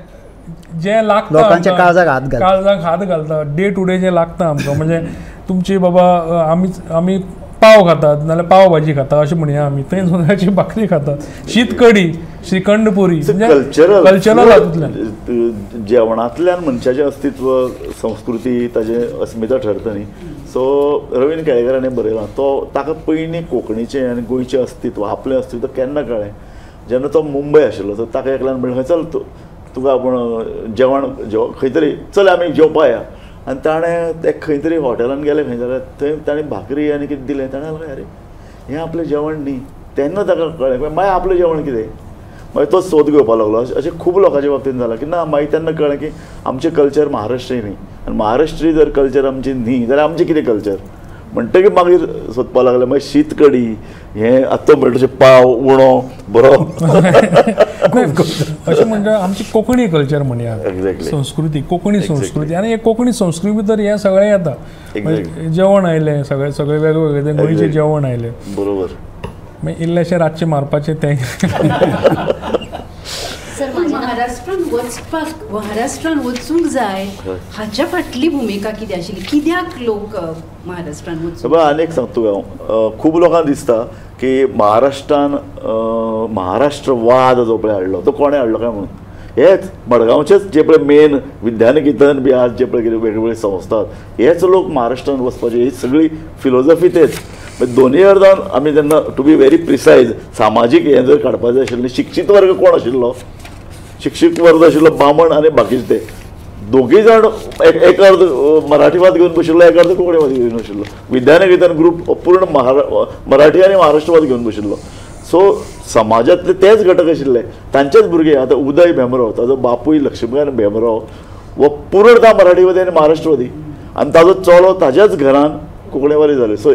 जें लागता लोकांच्या काळजाक हात घालता, काळजाक हात घालता, डे टू डे जें लागता आमकां. म्हणजे तुमची बाबा आमी आमी पाव खातात नाजाल्यार पाव भाजी खाता अशें म्हणया आमी, थंय जोंदळ्याची भाकरी खातात, शीत कडी, श्रीखंड पुरी, कल्चरल कल्चरल हातूंतल्यान जेवणांतल्यान मनशाचें अस्तित्व, संस्कृती, ताजें अस्मिता ठरता न्ही. सो रवीन्द्र केळेकार हाणें बरयलां तो ताका पयलीं कोंकणीचें आनी गोंयचें अस्तित्व, आपलें अस्तित्व केन्ना कळ्ळें जेन्ना तो मुंबय आशिल्लो. तर ताका एकल्यान म्हणलें चल तुका आपूण जेवण खंय तरी चल आमी जेवपा या, आनी ताणें ते खंय तरी हॉटेलान गेले खंय जाल्यार थंय ताणें भाकरी आनी कितें दिलें. ताणें म्हणलें अरे हें आपलें जेवण न्ही. तेन्ना ताका कळ्ळें मागीर आपलें जेवण कितें. मागीर तो सोद घेवपाक लागलो. अशें खूब लोकांच्या बाबतींत जालां की ना मागीर तेन्ना कळ्ळें की आमचें कल्चर महाराष्ट्रीय न्ही आनी महाराष्ट्रीय जर कल्चर आमचें न्ही जाल्यार आमचें कितें कल्चर म्हणटकीर मागीर सोदपाक लागले. मागीर शीत कडी हें आतां म्हणटा तशें पाव उणो बरो अशें म्हणजे आमची कोंकणी कल्चर म्हणया, संस्कृती, कोंकणी संस्कृती. आनी हे कोंकणी संस्कृती भितर हें सगळें येता, जेवण आयलें, सगळें सगळें वेगवेगळें गोंयचें जेवण आयलें, बरोबर. मागीर इल्लेशें रातचें मारपाचें तें. सर, महाराष्ट्रान वचपाक, महाराष्ट्रान वचूंक जाय हाच्या फाटली भुमिका कितें आशिल्ली? कित्याक लोक महाराष्ट्रान वचूंक? आनी एक सांगता तुका हांव, खूब लोकांक दिसता की महाराष्ट्रान महाराष्ट्रवाद जो पळय हाडलो तो कोणें हाडलो काय म्हणून. हेच मडगांवचेच जे पळय मेन विद्यानिकेतन बी आज जे पळय कितें वेगवेगळे संस्था हेच लोक महाराष्ट्रान वचपाचे, ही सगळी फिलोजॉफी तेच. दोनूय अर्दान आमी जेन्ना टू बी व्हेरी प्रिसायज सामाजीक हें जर काडपाचें आशिल्लें, शिक्षीत वर्ग कोण आशिल्लो? शिक्षीत वर्ग आशिल्लो बामण आनी बाकीचे ते दोगूय जाण एक अर्द मराठीवाद घेवन बशिल्लो, एक अर्द कोंकणीवाद घेवन बशिल्लो. विद्यानिकेतन ग्रूप पूर्ण मराठी आनी महाराष्ट्रवाद घेवन बशिल्लो. सो समाजांतले तेच घटक आशिल्ले, तांचेच भुरगे. आतां उदय भेंब्रो, ताजो बापूय लक्ष्मीकांत भेंब्रो हो पूर्णता मराठीवादी आनी महाराष्ट्रवादी, आनी ताजो चलो ताज्याच घरान कोंकणीवादी जाले. सो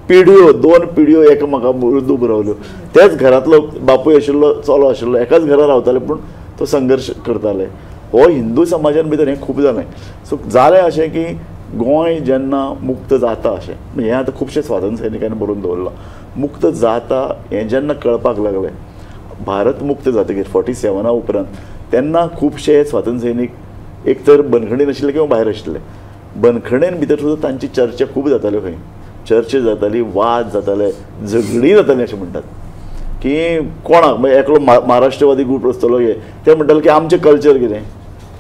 पिढयो, दोन पिढयो एकामेका विरुद्ध उबो रावल्यो. त्याच घरांतलो बापूय आशिल्लो, चलो आशिल्लो, एकाच घरान रावताले, पूण तो संघर्श करताले. हो हिंदू समाजान भितर हें खूब जालें. सो जालें अशें की गोंय जेन्ना मुक्त जाता अशें हें आतां खुबशे स्वातंत्र्य सैनिकांनी बरोवन दवरलां, मुक्त जाता हें जेन्ना कळपाक लागलें, भारत मुक्त जातकीर 47 उपरांत, तेन्ना खुबशे स्वातंत्र्य सैनीक एक तर बंदखणीन आशिल्ले किंवा भायर आशिल्ले. बंदखणीन भितर सुद्दां तांची चर्चा खूब जाताल्यो, खंय चर्चा जाताली, वाद जाताले, झगडीं जातालीं. अशें म्हणटात की कोणाक म्हणजे एकलो महाराष्ट्रवादी ग्रूप आसतलो, हे ते म्हणटाले की आमचें कल्चर कितें,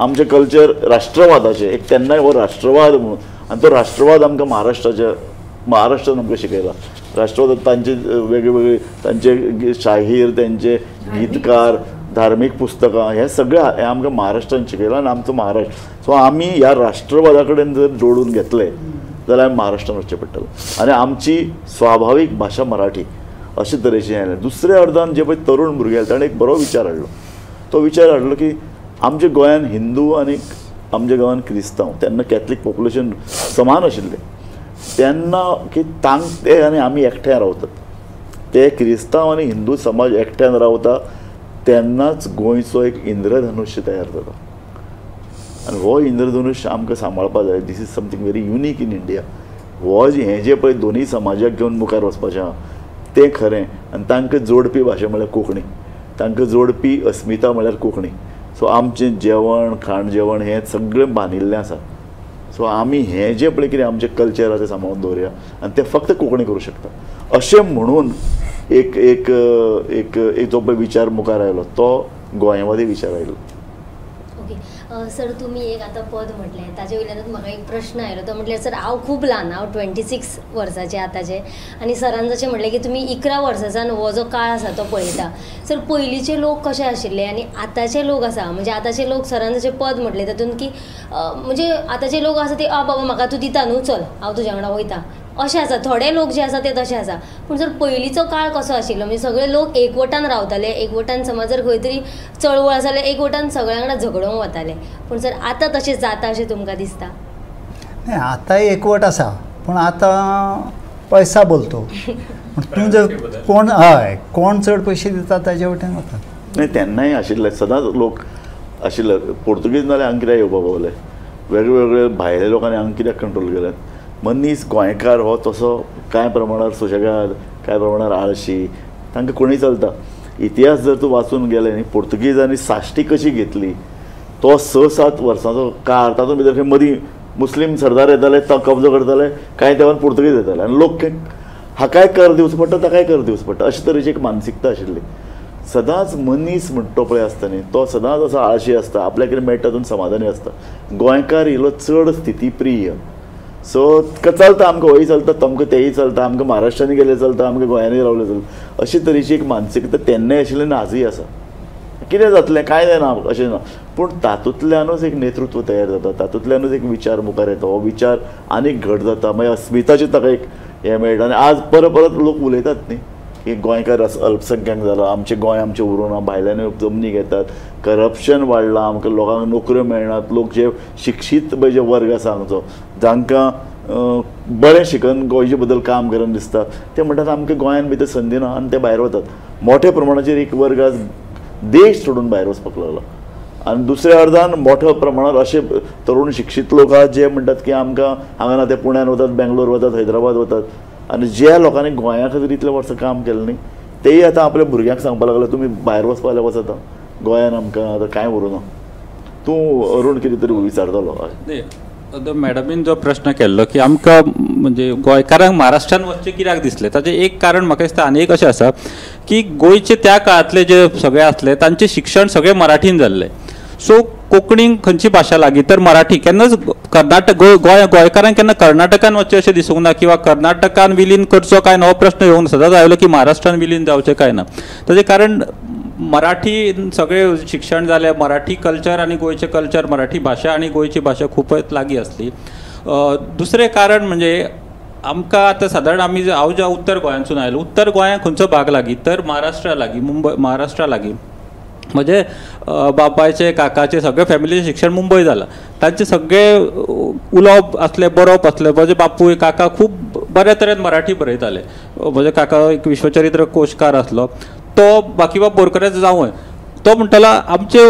आमचें कल्चर राष्ट्रवादाचें एक, तेन्नाय हो राष्ट्रवाद म्हणून, आनी तो राष्ट्रवाद आमकां महाराष्ट्रान आमकां शिकयला. राष्ट्रवाद तांचे वेगळे वेगळे तांचे शाहीर, तांचे गीतकार, धार्मीक पुस्तकां, हें सगळें हें आमकां महाराष्ट्रान शिकयलां आनी आमचो महाराष्ट्र. सो आमी ह्या राष्ट्रवादा कडेन जर जोडून घेतले जाल्यार आमी महाराष्ट्रान वचचें पडटलें आनी आमची स्वाभावीक भाशा मराठी अशे तरेचें आयलें. दुसऱ्या अर्दान जे पळय तरुण भुरगे आयले ताणें एक बरो विचार हाडलो. तो विचार हाडलो की आमच्या गोंयान हिंदू आनी आमच्या गांवान क्रिस्तांव, तेन्ना कॅथलीक पॉप्युलेशन समान आशिल्लें, तेन्ना की ते आनी आमी एकठांय रावतात, ते क्रिस्तांव आनी हिंदू समाज एकठांय रावता तेन्नाच गोंयचो एक इंद्रधनुष्य तयार जाता आनी हो इंद्रधनुष्य आमकां सांबाळपाक जाय. This is something very unique in India. हो हें जें पळय दोनूय समाजाक घेवन मुखार वचपाचें आहा तें खरें, आनी तांकां जोडपी भाशा म्हळ्यार कोंकणी, तांकां जोडपी अस्मिता म्हळ्यार कोंकणी. सो आमचें जेवण खाण जेवण हें सगळें बांदिल्लें आसा. सो आमी हें जें पळय कितें आमचें कल्चर आसा तें सांबाळून दवरुया आनी तें फक्त कोंकणी करूं शकता अशें म्हणून एक एक एक एक जो पळय विचार मुखार आयलो तो गोंयवादी विचार आयलो. सर, तुमी एक आतां पद म्हटलें ताजे वयल्यानूच म्हाका एक प्रश्न आयलो, तो म्हटल्यार सर हांव खूब ल्हान, हांव 26 वर्साचें आतांचें, आनी सरान जशें म्हटलें की तुमी 11 वर्सांच्यान हो जो काळ आसा तो पळयता. सर, पयलींचे लोक कशे आशिल्ले आनी आतांचे लोक आसा, म्हणजे आतांचे लोक सरान जशें पद म्हटलें तातूंत की म्हणजे आतांचे लोक आसा ते आ बाबा म्हाका तूं दिता न्हू, चल हांव तुज्या वांगडा वयता अशें आसा. थोडे लोक जे आसा ते तशे आसा, पूण जर पयलींचो काळ कसो आशिल्लो म्हणजे सगळे लोक एकवटान रावताले, एकवटान समज जर खंय तरी चळवळ आसा जाल्यार एकवटान सगळ्या वांगडा झगडोंक वताले, पूण सर आतां तशें जाता अशें तुमकां दिसता? नाही, आतांय एकवट आसा, पूण आतां पैसा बोलतो. तूं जर कोण हय कोण चड पयशे दिता ताजे वटेन वता. नाही, तेन्नाय आशिल्ले सदांच लोक आशिल्ले. पोर्तुगीज नाल्यार हांगा कित्याक येवपा पावले, वेगळे वेगळे भायल्या लोकांनी हांगा कित्याक कंट्रोल केलें. मनीस गोंयकार हो तसो कांय प्रमाणार सुशेगाद, कांय प्रमाणार आळशी, तांकां कोणूय चलता. इतिहास जर तूं वाचून गेले न्ही, पोर्तुगीजांनी साश्टी कशी घेतली तो 6-7 वर्सांचो काळ, तातूंत भितर खंय मदीं मुस्लीम सरदार येताले, तो कब्जो करताले, कांय तेंपान पोर्तुगीज येताले आनी लोक हाकाय कर दिवचो पडटा ताकाय कर दिवचो पडटा अशे तरेची एक मानसिकता आशिल्ली. सदांच मनीस म्हणटा पळय आसता न्ही तो सदांच असो आळशी आसता, आपल्या कितें मेळटा तातूंत समाधानी आसता. गोंयकार इल्लो चड स्थितीप्रिय, सो चलता आमकां होय चलता, तुमकां तेय चलता, आमकां महाराष्ट्रांनी गेले चलता, आमकां गोंयांनी रावले चलता, अशे तरेची एक मानसिकता तेन्नाय आशिल्ली आनी आजूय आसा. कितें जातलें कांय जायना अशें ना, पूण तातूंतल्यानूच एक नेतृत्व तयार जाता, तातूंतल्यानूच एक विचार मुखार येता, हो विचार आनीक घट जाता, मागीर अस्मिताचें ताका एक हें मेळटा. आनी आज परत परत लोक उलयतात न्ही की गोंयकार अल्पसंख्याक जाला, आमचें गोंय आमचें उरूंक ना, भायल्यान जमनी घेतात, करप्शन वाडलां, आमकां लोकांक नोकऱ्यो मेळनात, लोक जे शिक्षीत पळय जे वर्ग आसा आमचो जांकां बरें शिकन गोंयचे बद्दल काम करून दिसता ते म्हणटात आमकां गोंयान भितर संदी ना आनी ते भायर वतात. मोठ्या प्रमाणाचेर एक वर्ग आज देश सोडून भायर वचपाक लागला आनी दुसऱ्या अर्दान मोठ्या प्रमाणात अशे तरुण शिक्षीत लोक आहात जे म्हणटात की आमकां हांगा ना, ते पुण्यान वतात, बेंगलोर वतात, हैदराबाद वतात आनी ज्या लोकांनी गोंया खातीर इतले वर्सां काम केलें न्ही तेय आतां आपल्या भुरग्यांक सांगपाक लागले तुमी भायर वचपा जाल्यार वचता, गोंयान आमकां आतां कांय उरूं ना. तूं अरूण कितें तरी विचारतलो. मॅडमीन जो प्रश्न केल्लो की आमकां म्हणजे गोंयकारांक महाराष्ट्रान वचचें कित्याक दिसलें ताचें एक कारण म्हाका दिसता आनी एक अशें आसा की गोंयचे त्या काळांतले जे सगळे आसले तांचें शिक्षण सगळें मराठीन जाल्लें. सो कोंकणीक खंयची भाशा लागीं तर मराठी. केन्नाच कर्नाटक गोंयकारांक केन्ना कर्नाटकान वचचें अशें दिसूंक ना किंवा कर्नाटकान विलीन करचो काय ना हो प्रश्न येवंक सदांच आयलो की महाराष्ट्रान विलीन जावचें काय ना. ताचें कारण मराठी सगळें शिक्षण जालें, मराठी कल्चर आनी गोंयचें कल्चर, मराठी भाशा आनी गोंयची भाशा खूबच लागीं आसली. दुसरें कारण म्हणजे आमकां आतां सादारण आमी हांव ज्या उत्तर गोंयांतसून आयलो, उत्तर गोंयांत खंयचो भाग लागीं तर महाराष्ट्रा लागीं, मुंबय महाराष्ट्रा लागीं. म्हजे बापायचें काकाचें सगळें फॅमिलीचें शिक्षण मुंबय जालां, तांचें सगळें उलोवप आसलें, बरोवप आसलें. म्हजे बापूय काका खूब बऱ्या तरेन मराठी बरयताले. म्हजे काका एक विश्वचरित्र कोशकार आसलो, तो बाकीबाब बोरकराचो जावंय, तो म्हणटालो आमचे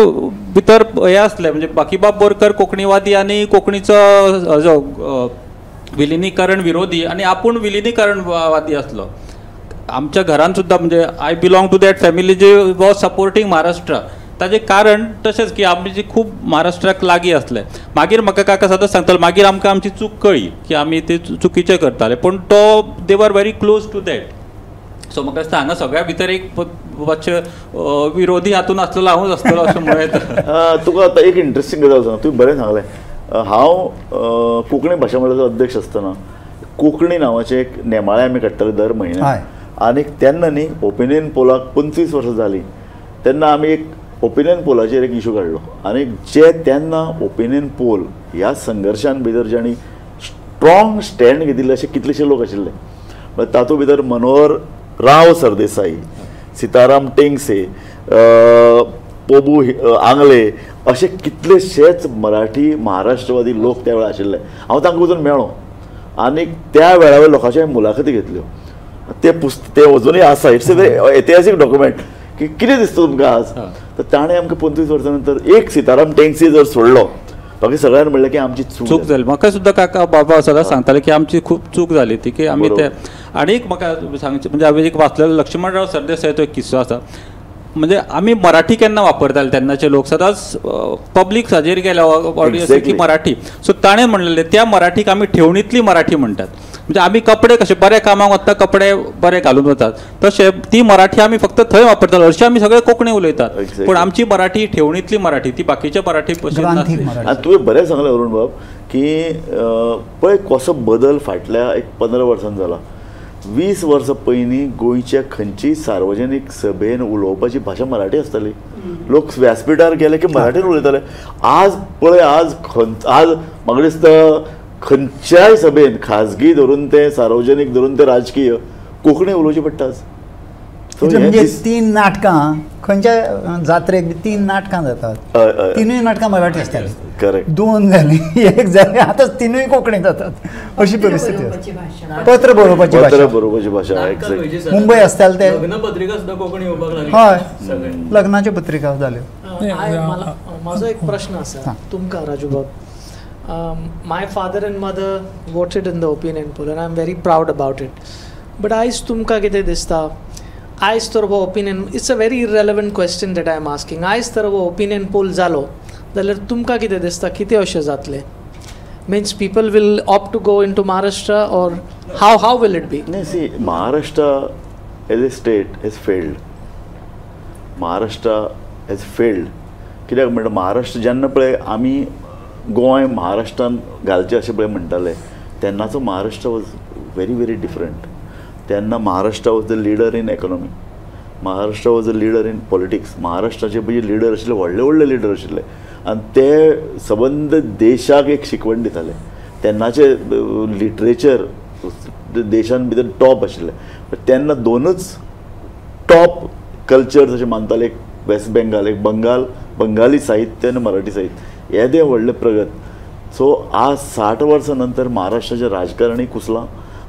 भितर हें आसलें म्हणजे बाकीबाब बोरकर कोंकणीवादी आनी कोंकणीचो जो विलिनीकरण विरोधी आनी आपूण विलिनीकरणवादी आसलो. आमच्या घरान सुद्दां म्हणजे I belong to that family J was supporting Maharashtra. ताजें कारण तशेंच की आमी जी खूब महाराष्ट्राक लागीं आसले. मागीर म्हाका काका सदांच सांगतालो मागीर आमकां आमची चूक कळ्ळी की आमी ते चुकीचें करताले, पूण तो they were very close to that. So म्हाका दिसता हांगा सगळ्या भितर एक मातशें विरोधी हातून आसलेलो हांवूच आसतलो अशें म्हणूं येता. तुका आतां एक इंट्रस्टींग गजाल सांग, तुवें बरें सांगलें. हांव कोंकणी भाशा मंडळाचो अध्यक्ष आसतना कोंकणी नांवाचें एक नेमाळें आमी काडटाले दर म्हयन्याक आनी तेन्ना न्ही ओपिनियन पोलाक 25 वर्सां जालीं तेन्ना आमी एक ओपिनियन पोलाचेर एक इशू काडलो आनी जे तेन्ना ओपिनियन पोल ह्या संघर्शान भितर जाणी स्ट्रॉंग स्टँड घेतिल्ले अशे कितलेशे लोक आशिल्ले. तातूंत भितर मनोहर राव सरदेसाई, सीताराम टेंगसे, पोबू आंगले अशे कितलेशेच मराठी महाराष्ट्रवादी लोक त्या वेळार आशिल्ले. हांव तांकां वचून मेळ्ळो आनी त्या वेळार लोकांच्यो मुलाखती घेतल्यो. ते पुस्तक ते अजुनूय आसा, it's a very ऐतिहासीक डॉक्युमेंट की कितें दिसता तुमकां आज. तर ताणें आमकां 25 वर्सां नंतर एक सीताराम टेंगसे जर सोडलो बाकी सगळ्यांनी म्हणलें की आमची चूक जाली. म्हाका सुद्दां काका बाबा सदांच सांगताले की आमची खूब चूक जाली ती की आमी ते. आनी एक म्हाका सांगचें म्हणजे हांवें एक वाचलेलो लक्ष्मणराव सरदेसाय तो एक किस्सो आसा. म्हणजे आमी मराठी केन्ना वापरताले तेन्नाचे लोक सदांच पब्लीक हाजेर गेल्या ऑडियन्स की मराठी. सो ताणें म्हणलेलें त्या मराठीक आमी ठेवणींतली मराठी म्हणटात. म्हणजे आमी कपडे कशे बरे कामाक वता कपडे बरे घालून वतात तशें ती मराठी आमी फक्त थंय वापरताले. हरशीं आमी सगळे कोंकणी उलयतात पूण आमची मराठी ठेवणींतली मराठी ती बाकीच्या मराठी भशेन नासली. आनी तुवें बरें सांगलें अरुण बाब की पळय कसो बदल फाटल्या एक 15 वर्सां जाला. 20 वर्सां पयलीं गोंयच्या खंयचीय सार्वजनीक सभेन उलोवपाची भाशा मराठी आसताली. लोक व्यासपिठार गेले की मराठीन उलयताले. आज पळय आज आज म्हाका दिसता खंयच्याय सभेन खाजगी धरून ते सार्वजनीक धरून ते राजकीय कोंकणी उलोवची पडटा. म्हणजे 3 नाटकां खंयच्या जात्रेक 3 नाटकां जातात, 3 नाटकां मराठी आसतालीं. करेक्ट. 2 जालीं, 1 जालें, आतां 3 कोंकणी जातात अशी परिस्थिती आसा. पत्र बरोवपाची भाशा, पत्र बरोवपाची भाशा. मुंबय आसताले ते लग्नपत्रिका सुद्दां कोंकणी येवपाक लागली. हय, लग्नाच्यो पत्रिका जाल्यो. म्हाजो एक प्रश्न आसा तुमकां राजू बाब. My father and mother voted in the opinion poll and I am very proud about it. But आयज तुमकां कितें दिसता, आयज तर हो opinion, it's a very irrelevant question that I am asking, आयज तर हो ओपिनियन पोल जालो जाल्यार तुमकां कितें दिसता कितें अशें जातलें? Means people will opt to go into Maharashtra or how will it be? न्ही, see Maharashtra as a state has failed. Maharashtra has failed कित्याक म्हणटा महाराष्ट्र जेन्ना पळय आमी गोंय महाराष्ट्रान घालचें अशें पळय म्हणटाले तेन्नाचो Maharashtra was very very different. तेन्ना Maharashtra was the leader in economy, Maharashtra was a leader in politics. महाराष्ट्राचे पळय लिडर आशिल्ले, व्हडले व्हडले लिडर आशिल्ले आनी ते सबंद देशाक एक शिकवण दिताले. तेन्नाचे लिटरेचर देशान भितर टॉप आशिल्लें. तेन्ना 2च टॉप कल्चर जशें मानताले एक वेस्ट बेंगाल, एक बंगाल, बंगाली साहित्य आनी मराठी साहित्य येदें व्हडलें प्रगत. सो आज 60 वर्सां नंतर महाराष्ट्राचें राजकारणूय कुसलां,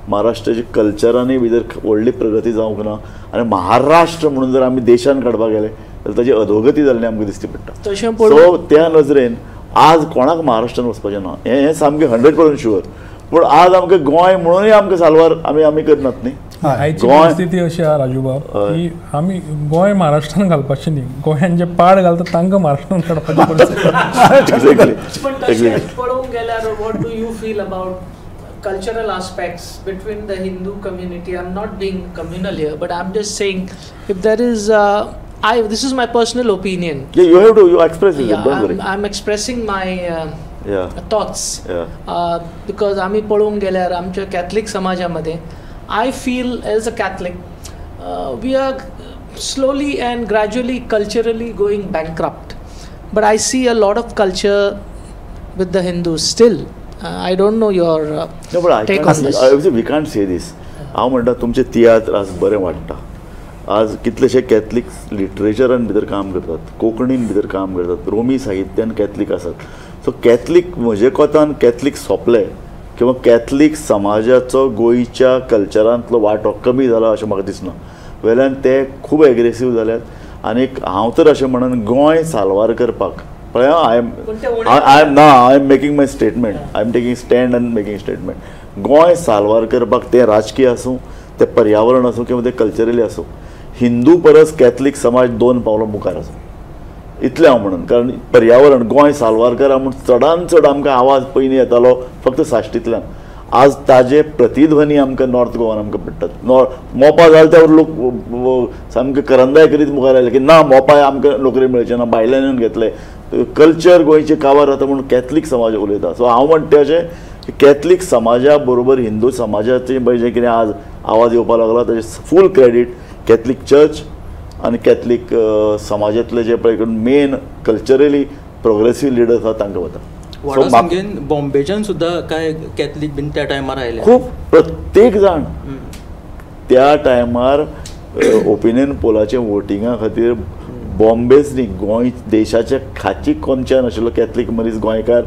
महाराष्ट्राच्या कल्चरानूय भितर व्हडली प्रगती जावंक ना आनी महाराष्ट्र म्हणून जर आमी देशान काडपाक गेले जाल्यार ताची अधोगती जाल्ली आमकां दिसती पडटा. सो त्या नजरेन आज कोणाक महाराष्ट्रान वचपाचें ना हें सामकें 100% शुअर. पूण आज आमकां गोंय म्हणूनय आमकां साल्वार आमी आमी करनात न्ही. आयची परिस्थिती अशी आहा राजूबाब की आमी गोंय महाराष्ट्रान घालपाचें न्ही, गोंयान जे पाड घालता तांकां महाराष्ट्रान काडपाची परिस्थिती. पण तशें पळोवंक गेल्यार what do you feel about cultural aspects between the Hindu community? I'm not being communal here, but I'm just saying if there is this is my personal opinion. Yeah, you have to, you express it. Yeah, don't worry. I'm expressing my thoughts. Because आमी पळोवंक गेल्यार आमच्या Catholic समाजामध्ये I feel as a Catholic we are slowly and gradually culturally going bankrupt. But I see a lot of culture with the Hindus still. I don't know your no, but take on this. We can't say this. हांव म्हणटा तुमचे तियात्र आज बरें वाडटा, आज कितलेशे Catholic लिटरेचरान भितर काम करतात, कोंकणीन भितर काम करतात, रोमी साहित्यान कॅथलिक आसात. सो कॅथलिक म्हजे कोतान कॅथलिक सोंपले किंवा कॅथलिक समाजाचो गोंयच्या कल्चरांतलो वांटो कमी जाला अशें म्हाका दिसना. वेल्यान ते खूब एग्रेसीव जाल्यात आनीक हांव तर अशें म्हणून गोंय साल्वार करपाक पळय I am ना I am making my statement, I am taking stand and making statement. Goa साल्वार करपाक तें राजकीय आसूं, तें पर्यावरण आसूं किंवा तें कल्चरली आसूं, हिंदू परस कॅथलिक समाज 2 पावलां मुखार आसा इतलें हांव म्हणून. कारण पर्यावरण गोंय साल्वार करा म्हूण चडान चड आमकां आवाज पयलीं येतालो फक्त साश्टींतल्यान, आज ताजे प्रतिध्वनी आमकां नॉर्थ गोवान आमकां पडटात. मोपा जाले त्यावर लोक सामके करंदाय करीत मुखार आयले की ना मोपा आमकां नोकरी मेळची ना, भायल्यान येवन घेतले. कल्चर गोंयचें काबार जाता म्हणून कॅथलिक समाज उलयता. सो हांव म्हणटा अशें की कॅथलिक समाजा बरोबर हिंदू समाजाचें पळय जें कितें आज आवाज येवपाक लागला ताजें फूल क्रेडीट कॅथलिक चर्च आनी कॅथलिक समाजांतले जे पळय मेन कल्चरली प्रोग्रेसीव लिडर्स आसा तांकां वता. व्हडा संख्येन बॉम्बेच्यान सुद्दां कांय कॅथलिक बीन त्या टायमार आयले खूब, प्रत्येक जाण त्या टायमार ओपिनियन पोलाचे वोटिंगा खातीर बॉम्बेच न्ही गोंय देशाच्या खाची कोनच्यान आशिल्लो कॅथलिक मनीस गोंयकार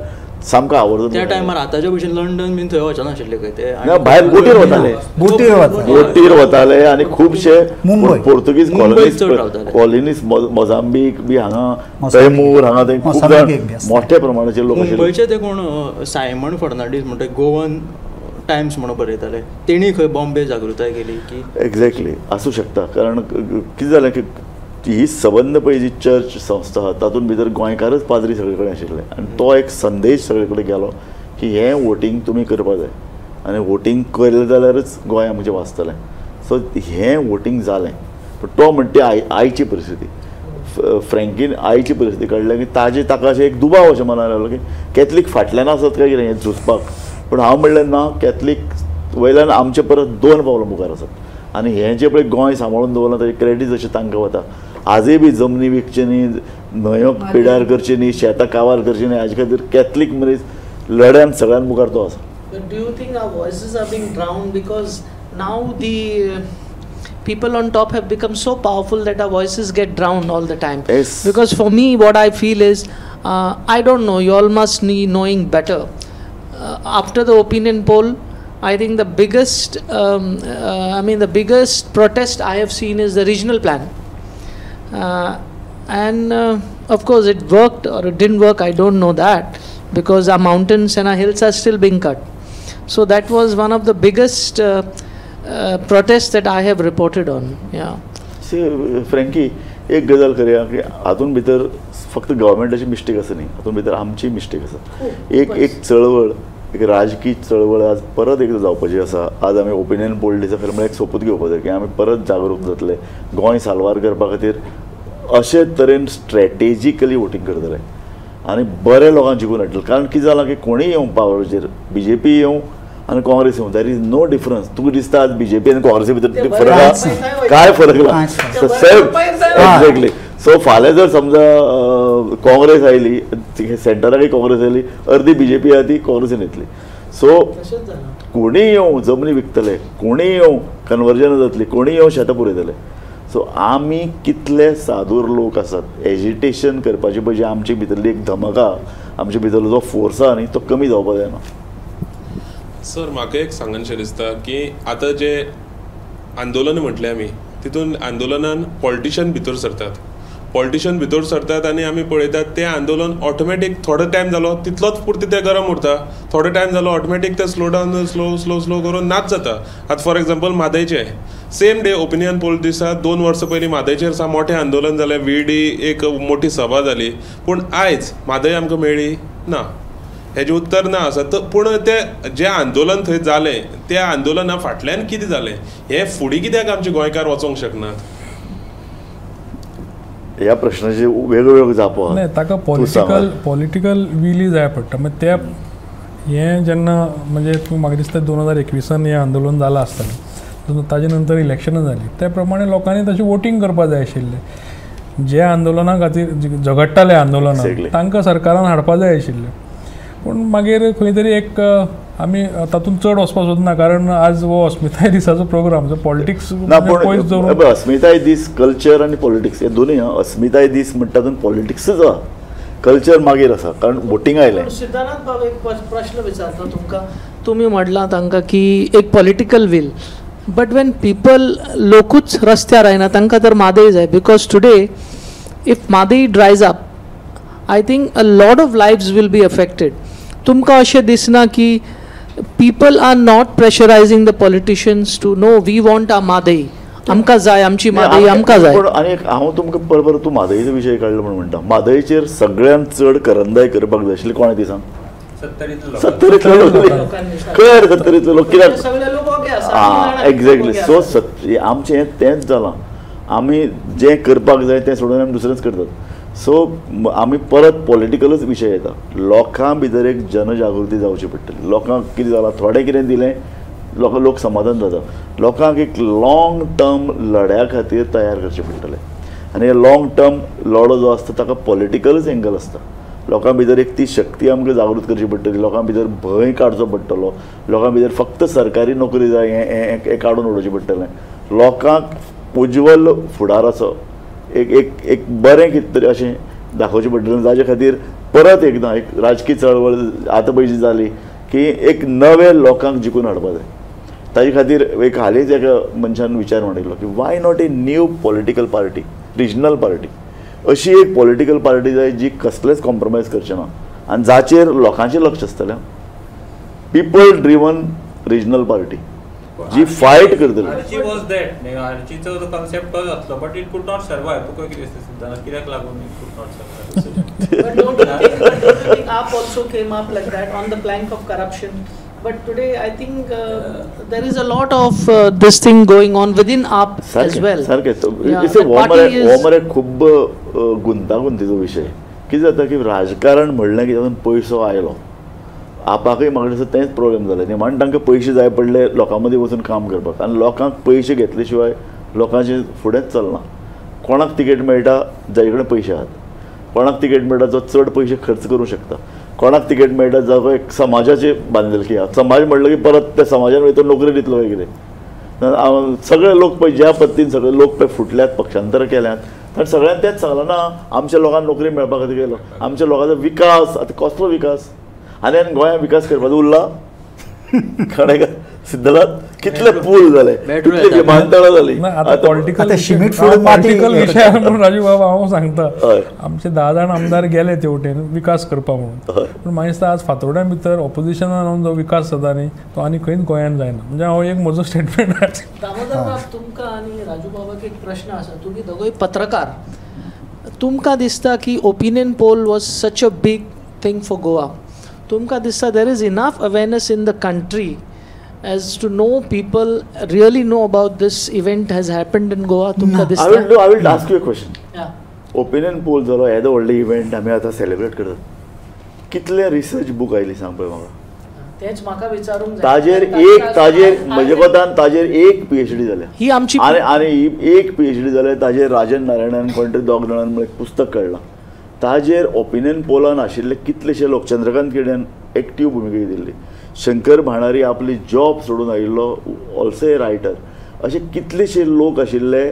सामको आवडतो. त्या टायमार आतांच्या भशेन लंडन बीन थंय वचनाशिल्ले खंय ते, भायर बोटीर वताले, बोटीर वताले आनी खुबशे पोर्तुगीज कॉलनीज मोजांबीक बी हांगा तैमूर हांगा थंय खूब जाण मोठ्या प्रमाणाचे लोक. मुंबयचे ते कोण सायमन फर्नांडीस म्हणटा गोवन टायम्स म्हणून बरयताले, तेणी खंय बॉम्बे जागृताय केली की एक्झॅक्टली आसूं शकता. कारण कितें जालें की ही सबंद पळय जी चर्च संस्था आहा तातूंत भितर गोंयकारच पाद्री सगळे कडेन आशिल्ले आनी तो एक संदेश सगळे कडेन गेलो की हें वोटींग तुमी करपा जाय आनी वोटींग केलें जाल्यारच गोंय आमचें वाचतलें. सो हें वोटींग जालें. पूण तो म्हणटा आयची परिस्थिती फ्रँकीन आयची परिस्थिती कळ्ळें की ताजे ताका अशें एक दुबाव अशें मनान आयलो की कॅथलीक फाटल्यान आसत काय कितें हें झुजपाक. पूण हांव म्हणलें ना, कॅथलीक वयल्यान आमचे परत 2 पावलां मुखार आसात आनी हें जें पळय गोंय सांबाळून दवरलां ताजें क्रेडीट जशें तांकां वता. आजय बी जमनी विकचे न्ही, न्हंयो पिड्यार करचे न्ही, शेतां काबार करची न्ही, हाजे खातीर कॅथलीक मनीस लढ्यान सगळ्यान मुखार तो आसा. But do you think our voices are being drowned because now the people on top have become so powerful that our voices get drowned all the time? Yes. Because for me, what I feel is, I don't know, you all must be knowing better. After the opinion poll, I think the biggest, the biggest protest I have seen is the regional plan. And of course it worked or it didn't work, I don't know that, because our mountains and our hills are still being cut. So that was one of the biggest protests that I have reported on. Yeah. See, Frankie, एक गजाल करया की हातून भितर फक्त गव्हर्मेंटाची mistake आसा न्ही, हातून भितर आमची मिस्टेक आसा. एक एक चळवळ, एक राजकीय चळवळ आज परत एकदां जावपाची आसा. आज आमी ओपिनियन पोल दिसा खरें म्हळ्यार एक सोपूत घेवपाक जाय की आमी परत जागरूक जातले, गोंय साल्वार करपा खातीर अशे तरेन स्ट्रॅटेजिकली वोटींग करतले आनी बरे लोकांक जिखून हाडटले. कारण कितें जालां की कोणीय येवं पावराचेर, बीजेपी येवं आनी काँग्रेस येवं, there is no difference. तुका दिसता आज बीजेपी आनी काँग्रेसी भितर फरक आसा? काय फरक ना, सेम एक्झॅक्टली. सो फाल्यां जर समजा काँग्रेस आयली, सेंटराकय काँग्रेस आयली, अर्दी बीजेपी आहा ती काँग्रेसीन येतली. सो कोणीय येवं जमनी विकतले, कोणीय येवं कन्वर्जन जातली, कोणीय येवं शेतां पुरयतले. सो आमी कितले सादूर लोक आसात एजिटेशन करपाची पळय आमचे भितरली एक धमक आहा, आमचे भितरलो जो फोर्स आहा न्ही तो कमी जावपाक जायना. सर म्हाका एक सांगनशें दिसता की आतां जे आंदोलन म्हटलें आमी तितून आंदोलनान पॉलिटिशन भितर सरतात, पॉलिटिशन भितर सरतात आनी आमी पळयतात तें आंदोलन ऑटोमॅटीक थोडो टायम जालो तितलोच पुरतें तें गरम उरता, थोडो टायम जालो ऑटोमॅटीक तें slow down slow slow slow करून नाच जाता. आतां फॉर एग्जाम्पल म्हादयचें सेम डे ओपिनियन पोल दिसा 2 वर्सां पयलीं म्हादयचेर सा मोठें आंदोलन जालें, विडी एक मोठी सभा जाली, पूण आयज म्हादय आमकां मेळ्ळी ना, हेजें उत्तर ना आसा. तर पूण तें जें आंदोलन थंय जालें त्या आंदोलना फाटल्यान कितें जालें हें फुडें कित्याक आमचे गोंयकार वचोंक शकनात? ह्या प्रश्नाचे वेगवेगळ्यो जापो नाही. ताका पॉलिटिकल विली जाय पडटा. मागीर ते हें जेन्ना म्हणजे तूं म्हाका दिसता 2021 हें आंदोलन जालां आसतलें, ताजे नंतर इलेक्शनां जालीं, त्या प्रमाणे लोकांनी तशें वोटींग करपाक जाय आशिल्लें. जे आंदोलना खातीर झगडटाले आंदोलनां तांकां सरकारान हाडपाक जाय आशिल्लें. पूण मागीर खंय तरी एक आमी तातूंत चड वचपाक सोदना कारण आज हो अस्मिताय दिसाचो प्रोग्राम, सो पॉलिटिक्स ना. पूण अस्मिताय दीस कल्चर आनी पॉलिटिक्स हे दोनूय. अस्मिताय दीस म्हणटा तातूंत पॉलिटिक्सूच आहा, कल्चर मागीर आसा कारण वोटींग आयलें. सिद्धानाथ बाब एक प्रश्न विचारता तुमकां, तुमी म्हणलां तांकां की एक political will, but when people लोकूच रस्त्यार आयना तांकां तर म्हादय जाय, because today if Mhadei dries up I think a lot of lives will be affected. तुमकां अशें दिसना की people are not pressurising the politicians to know we want our Mhadei, आमकां जाय आमची म्हादय आमकां जाय? पूण आनी एक हांव तुमकां परत परत तूं म्हादयचो विशय काडलो म्हूण म्हणटा, म्हादयचेर सगळ्यांत चड करंदाय करपाक जाय आशिल्ली कोणें ती सांग? सत्तरींतले लोक. खंय सत्तरींतले लोक कित्याक? आं एक्झॅक्टली. सो आमचें हें तेंच जालां, आमी जें करपाक जाय तें सोडून आमी दुसरेंच करतात. सो आमी परत पॉलिटिकलूच विशय येता. लोकां भितर एक जनजागृती जावची पडटली. लोकांक कितें जालां, थोडें कितें दिलें लोक समाधान जाता. लोकांक एक लॉंग टर्म लढ्या खातीर तयार करचें पडटलें आनी हे लॉंग टर्म लढो जो आसता ताका पॉलिटिकलूच एंगल आसता. लोकां भितर एक ती शक्ती आमकां जागृत करची पडटली, लोकां भितर भंय काडचो पडटलो, लोकां भितर फक्त सरकारी नोकरी जाय हें काडून उडोवचें पडटलें. लोकांक उज्ज्वल फुडाराचो एक एक एक बरें कितें तरी अशें दाखोवचें पडटलें, जाजे खातीर परत एकदां एक राजकीय चळवळ आतां पळय जी जाली की एक नवे लोकांक जिखून हाडपा जाय. ताजे खातीर एक हालींच एका मनशान विचार मांडिल्लो की why not a new political party, regional party, अशी एक पॉलिटिकल पार्टी जाय जी कसलेच कॉम्प्रोमायज करचें ना आनी जाचेर लोकांचें लक्ष आसतलें, पिपल ड्रिवन रिजनल पार्टी जी फायट करतली. आरची वॉज that, आरचीचो कॉन्सेप्ट तोच आसलो, but it could not survive. तुका कितें दिसता सिद्धांत कित्याक लागून it could not survive? But don't you think AAP also came up like that on the plank of corruption? But today I think there is a lot of this thing going on within AAP as well. सारकें. हो मरे खूब गुंतागुंतीचो विशय. कितें जाता की राजकारण म्हणलें की तातूंत पयसो आयलो, आपाकय म्हाका दिसता तेंच प्रॉब्लेम जालें. निमाणें तांकां पयशे जाय पडले लोकां मदीं वचून काम करपाक आनी लोकांक पयशे घेतले शिवाय लोकांचें फुडेंच चलना. कोणाक तिकेट मेळटा जाचे कडेन पयशे आहात, कोणाक तिकेट मेळटा जो चड पयशे खर्च करूंक शकता, कोणाक तिकेट मेळटा जो एक समाजाची बांदिलकी आहा. समाज म्हणलो की परत त्या समाजान वयता नोकरी दितलो काय कितें. सगळे लोक पळय ज्या पद्दतीन सगळे लोक पळय फुटल्यात, पक्षांतर केल्यात, कारण सगळ्यांनी तेंच सांगलां ना आमच्या लोकांक नोकरी मेळपा खातीर केलो, आमच्या लोकांचो विकास. आतां कसलो विकास? आनी आनी गोंयांत विकास करपाचो उरला? कळ्ळें सिद्धनाथ? कितले पूल जाले, कितले विमानतळां जाली. पॉलिटिकल विशय म्हणून राजू बाबा हांव सांगता, आमचे 10 जाण आमदार गेले ते वटेन विकास करपाक म्हणून, पूण म्हाका दिसता आज फातोर्ड्या भितर ऑपोजिशनान रावन जो विकास जाता न्ही तो आनी खंयच गोंयांत जायना. म्हणजे हांव एक म्हजो स्टेटमेंट. दामोदर बाब, तुमकां आनी राजू बाबाक एक प्रश्न आसा. तुमी दोगूय पत्रकार, तुमकां दिसता की opinion poll was such a big thing for Goa, तुमकां दिसता there is enough awareness in the country as to know people really know about this event has happened in Goa? तुमकां दिसता? I will ask you a question. Opinion poll जालो येदो व्हडलो event आमी आतां celebrate करतात, कितले रिसर्च बूक आयली सांग पळय म्हाका. तेच म्हाका विचारूंक जाय. ताजेर एक, ताजेर म्हजे कोतान ताजेर एक PhD जाल्या ही आमची, आनी आनी एक PhD जाल्या ताजेर राजन नारायणान कोण तरी दोग जाणान म्हळ्यार एक पुस्तक काडलां. ताजेर ओपिनियन पोलान आशिल्ले कितलेशे लोक, चंद्रकांत केण्यान एक्टीव भुमिका घेतिल्ली, शंकर भाणारी आपली जॉब सोडून आयिल्लो, ऑल्सो ए रायटर, अशे कितलेशे लोक आशिल्ले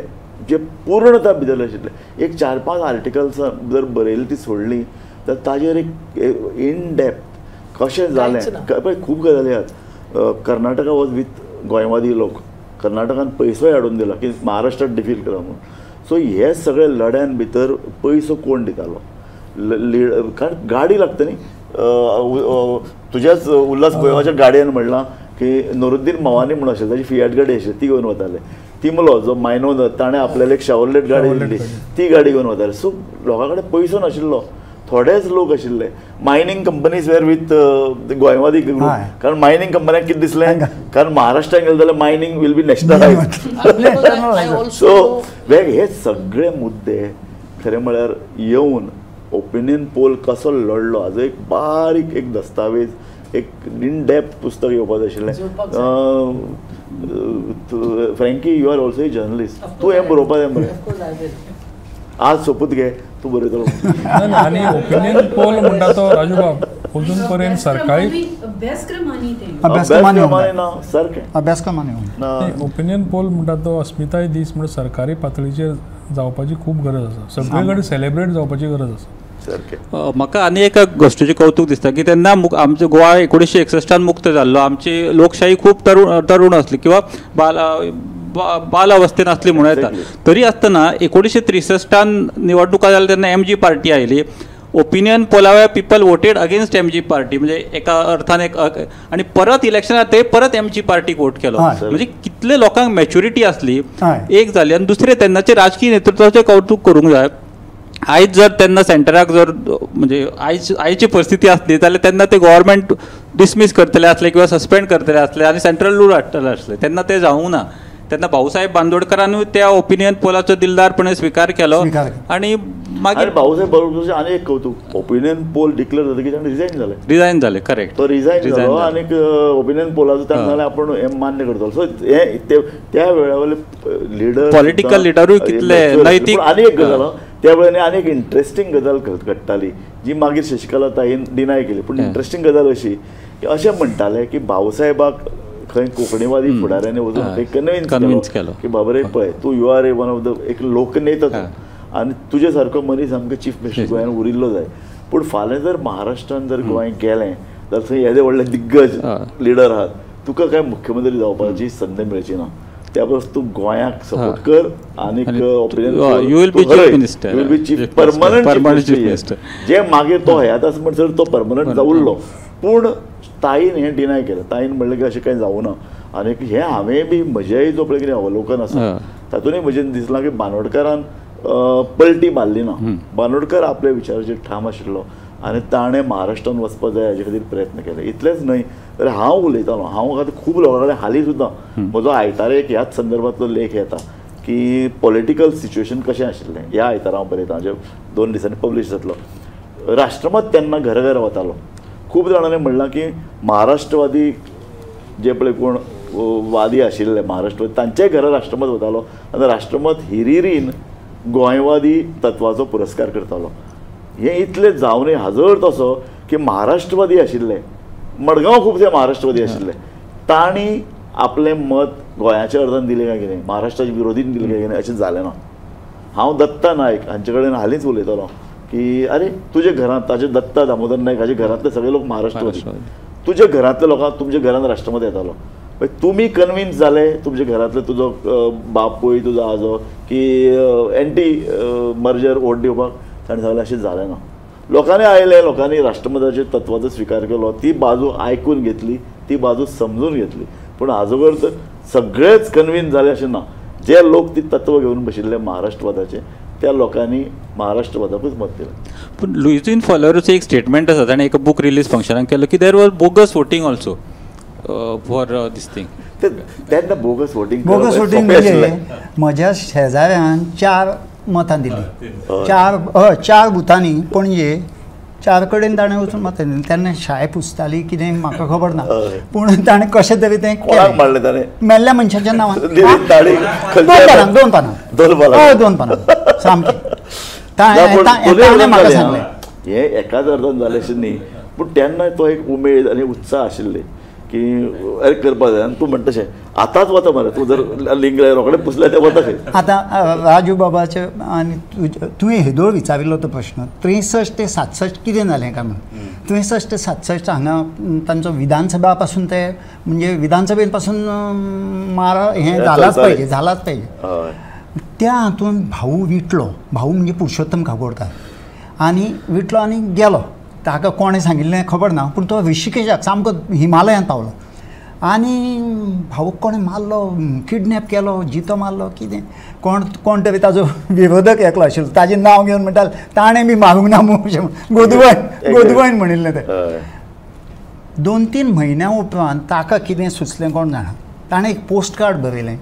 जे पूर्णता भितर आशिल्ले एक 4-5 आर्टिकल्स जर बरयली ती सोडली तर ताजेर एक इन डेप्थ कशें जालें पळय खूब गजाली आहात. कर्नाटका वॉज विथ गोंयवादी लोक, कर्नाटकान पयसोय हाडून दिला की महाराष्ट्रात डिफीट करा म्हणून. सो हे सगळे लढ्यान भितर पयसो कोण दितालो, कारण गाडी लागता न्ही. तुज्याच उल्हास गोंयवाच्या गाडयेन म्हणलां की नोरुद्दीन मवानी म्हणून आशिल्लो ताची फियाट गाडी आशिल्ली ती घेवन वताले. तिमलो जो मायनो ताणें आपल्याला एक शेवरलेट गाडी दिली ती गाडी घेवन वताले. सो लोकां कडेन पयसो नाशिल्लो, थोडेच लोक आशिल्ले. मायनींग कंपनीज वेर विथ गोंयवादी ग्रूप, कारण मायनींग कंपन्यांक कितें दिसलें कारण महाराष्ट्रान गेलें जाल्यार mining will be nationalise. So हे सगळे मुद्दे खरें म्हळ्यार येवन ओपिनियन पोल कसो लढलो हाजो एक बारीक एक दस्तावेज एक इन डेप्थ पुस्तक येवपाक जाय आशिल्लें. Frankie, you are also a journalist, तूं हें बरोवपाक जाय मरे. आज सोपूत घे तूं बरयतलो. आनी ओपिनियन पोल म्हणटा तो राजू बाब अजून पर्यंत सरकारी अभ्यासक्रमांनी ना सारकें अभ्यासक्रमांनी ओपिनियन पोल म्हणटा तो अस्मिताय दीस म्हणून सरकारी पातळीचेर जावपाची खूब गरज आसा, सगळे कडेन सेलेब्रेट जावपाची गरज आसा. म्हाका आनी एका गोश्टीचें कौतूक दिसता की तेन्ना आमचो गोवा 1961 मुक्त जाल्लो, आमची लोकशाही खूब तरुण आसली किंवा बाल अवस्थेन आसली म्हणूं येता. तरी आसतना 1963 निवडणुका जाल्या तेन्ना एमजी पार्टी आयली. ओपिनियन पोला people voted against MG party, म्हणजे एका अर्थान एक आनी परत इलेक्शनाक ते परत एमजी पार्टीक वोट केलो. म्हणजे कितले लोकांक मॅच्युरिटी आसली एक जाली. आनी दुसरें तेन्नाचें राजकीय नेतृत्वाचें कौतूक करूंक जाय. आयज जर तेन्ना सेंटराक जर म्हणजे आयची परिस्थिती आसली जाल्यार तेन्ना ते गव्हर्मेंट डिसमीस करतले आसले किंवा सस्पेंड करतले आसले आनी सेंट्रल रूल हाडटले आसले. तेन्ना ते जावंक ना. तेन्ना भाऊसाहेब बांदोडकरानूय त्या ओपिनियन पोलाचो दिलदारपणे स्विकार केलो आनी मागीर भाऊसाहेब बांदोडकराचें आनी एक कौतूक, ओपिनियन पोल डिक्लेअर जातकीर ताणें रिजायन जालें. रिजायन जालें, करेक्ट. तो रिजायन जालो आनी ओपिनियन पोलाचो ताणें सांगलें आपूण हें मान्य करतलो. सो हें त्या वेळा वयले लिडर पॉलिटिकल लिडरूय कितले नैतीक. आनी एक गजाल त्या वेळार आनी एक इंट्रस्टींग गजाल घडटाली जी मागीर शशिकला ताईन डिनाय केली. पूण इंट्रस्टींग गजाल अशी की अशें म्हणटाले की भाऊसाहेबाक खंय कोंकणीवादी फुडाऱ्यांनी वचून कन्विन्स केलो की बाबा रे पळय तूं you are a one of the एक लोकनेता तूं आनी तुजे सारको मनीस आमकां चीफ मिनिस्टर गोंयान उरिल्लो जाय. पूण फाल्यां जर महाराष्ट्रान जर गोंय गेलें जाल्यार थंय येदे व्हडले दिग्गज लिडर आहात, तुका काय मुख्यमंत्री जावपाची संद मेळची ना. त्या परस तूं गोंयाक सपोर्ट कर आनी opinion you will be chief minister, you will be chief permanent chief minister. जे मागीर तो हयात आसा म्हणसर तो परमनंट उरलो. पूण ताईन हें डिनाय केलें. ताईन म्हणलें की अशें कांय जावं ना. आनी हें हांवें बी म्हजेंय जो पळय कितें अवलोकन आसा तातूंतय म्हजें दिसलां की बांदोडकारान पलटी मारली ना. बांदोडकर आपल्या विचाराचेर ठाम आशिल्लो आनी ताणें महाराष्ट्रान वचपाक जाय हाजे खातीर प्रयत्न केले. इतलेंच न्हय तर हांव उलयतालो, हांव आतां खूब लोकां कडेन हालीं सुद्दां म्हजो आयतारा एक ह्याच संदर्भांतलो लेख येता की पॉलिटिकल सिच्युएशन कशें आशिल्लें. ह्या आयतारा हांव बरयतां, जे 2 दिसांनी पब्लीश जातलो. राष्ट्रमत तेन्ना घर घर वतालो. खूब जाणांनी म्हणलां की महाराष्ट्रवादी जे पळय कोण वादी आशिल्ले महाराष्ट्रवादी तांच्याय घरा राष्ट्रमत वतालो आनी राष्ट्रमत हिरिरीन गोंयवादी तत्वाचो पुरस्कार करतालो. हें इतलें जावनूय हाजो अर्थ असो की महाराष्ट्रवादी आशिल्ले, मडगांव खुबशे महाराष्ट्रवादी आशिल्ले, तांणी आपलें मत गोंयाच्या अर्दान दिलें काय कितें, महाराष्ट्राच्या विरोधीन दिलें काय कितें अशें जालें ना. हांव दत्ता नायक हांचे कडेन हालींच उलयतालो की अरे तुज्या घरांत, ताजे दत्ता दामोदर नायक हाजे घरांतले सगळे लोक महाराष्ट्रवादी, तुज्या घरांतल्या लोकांक तुमच्या घरांत राष्ट्रमत येतालो, तुमी कन्विन्स जाले तुमच्या घरांतले तुजो बापूय तुजो आजो की एंटी मर्जर वोट दिवपाक, ताणें सांगलें अशें जालें ना. लोकांनी आयले, लोकांनी राष्ट्रमताच्या तत्वाचो स्विकार केलो, ती बाजू आयकून घेतली, ती बाजू समजून घेतली. पूण आजोबर तर सगळेच कन्विन्स जाले अशें ना. जे लोक ती तत्व घेवन बशिल्ले महाराष्ट्रवादाचे त्या लोकांनी महाराष्ट्रवादाकूच मत दिलें. पूण लुईझीन फॉलोराचें एक स्टेटमेंट आसा, ताणें एका बूक रिलीज फंक्शनाक केलो की there was bogus voting also for this thing. तेन्ना बोगस वोटींग, बोगस वोटींग म्हणजे म्हज्या शेजाऱ्यान 4 मतां दिली, 4 बुथांनी पणजे 4 कडेन ताणें वचून मतां दिली. तेन्ना शाय पुसताली कितें म्हाका खबर ना, पूण ताणें कशें तरी तें मारलें. ताणें मेल्ल्या मनशाच्या नांवान 2 पानां, 2 पानां, 2 पानां सामकें ताणें म्हाका सांगलें. हें एकाच अर्दान जालें अशें न्ही, पूण तेन्ना तो एक उमेद आनी उत्साह आशिल्ले की अरे करपा जाय. आनी तूं म्हणटा तशें आतांच वता मरे, तूं जर लिंग रोखडें पुसल्यार तें वता खंय. आतां राजू बाबाचे आनी तुवें हेदोळ विचारिल्लो तो प्रश्न 63 ते 67 कितें जालें काय म्हणून. 63 ते 67 हांगा तांचो विधानसभा पासून ते म्हणजे विधानसभे पासून मारा हें जालाच पाहिजे, जालाच पाहिजे. त्या हातून भाऊ विटलो, भाऊ म्हणजे पुरुषोत्तम काकोडकार, आनी विटलो आनी गेलो. ताका कोणें सांगिल्लें खबर ना, पूण तो ऋषिकेशाक सामको हिमालयांत पावलो आनी भाऊक कोणें मारलो, किडनॅप केलो, जितो मारलो कितें, कोण कोण तरी ताजो विरोधक एकलो आशिल्लो, ताजें नांव घेवन म्हणटाले ताणें बी मारूंक ना म्हूण, गोदवायन गोदवायन म्हणिल्लें तें. 2-3 म्हयन्या उपरांत ताका कितें सुचलें कोण जाणा, ताणें एक पोस्ट कार्ड बरयलें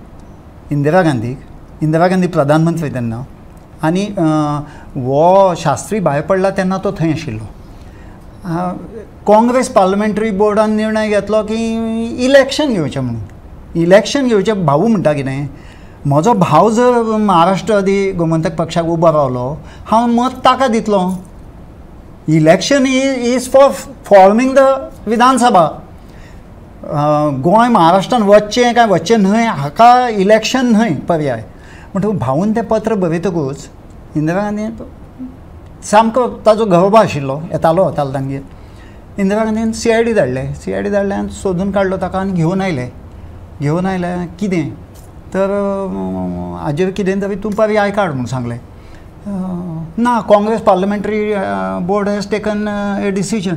इंदिरा गांधीक, इंदिरा गांधी प्रधानमंत्री तेन्ना, आनी हो शास्त्री भायर पडला तेन्ना तो थंय आशिल्लो. काँग्रेस पार्लमेंटरी बोर्डान निर्णय घेतलो की इलेक्शन घेवचें म्हणून. इलेक्शन घेवचें, भाऊ म्हणटा कितें, म्हजो भाव जर महाराष्ट्रवादी गोमंतक पक्षाक उबो रावलो हांव मत ताका दितलो. Election is for forming the Vidhan Sabha. Goa महाराष्ट्रान वचचें काय वचचें न्हय हाका इलेक्शन न्हय पर्याय. म्हणटकूच भाऊन तें पत्र बरयतकूच इंदिरा गांधी सामको ताजो घरोबा आशिल्लो, येतालो वतालो तांगेर. इंदिरा गांधीन CID धाडलें, CID धाडलें आनी सोदून काडलो ताका आनी घेवन आयले. घेवन आयले कितें तर हाजेर कितें तरी तूं पर्याय काड म्हूण सांगलें. ना, Congress parliamentary board has taken a decision.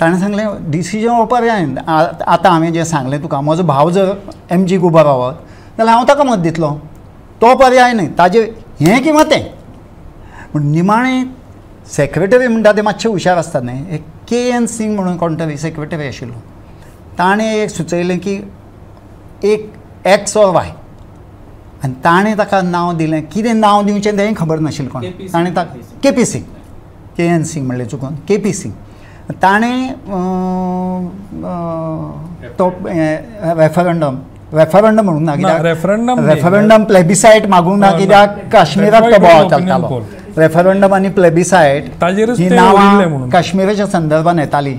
ताणें सांगलें डिसिजन हो पर्याय, आतां हांवें जें सांगलें तुका, म्हजो भाव जर MG उबो रावत जाल्यार हांव ताका मत दितलो, तो पर्याय न्हय, ताजें हें किंवा तें. पूण निमाणें सेक्रेटरी म्हणटा ते मातशे हुशार आसतात न्हय, एक KN Singh म्हणून कोण तरी सेक्रेटरी आशिल्लो, ताणें एक सुचयलें की एक X or Y, आनी ताणें ताका नांव दिलें, कितें नांव दिवचें तेंय खबर नाशिल्लें कोण, ताणें ताका KP Singh, KN Singh म्हणलें चुकून, KP Singh, ताणें तो रेफरंडम, रेफरंडम म्हणूंक ना कित्याक, रेफरंडम प्लेबिसायट मागूंक ना कित्याक काश्मीराक तो बोवाळ चलतालो. रेफरंडम आनी प्लेबिसायट ही नांवां काश्मीराच्या संदर्भान येताली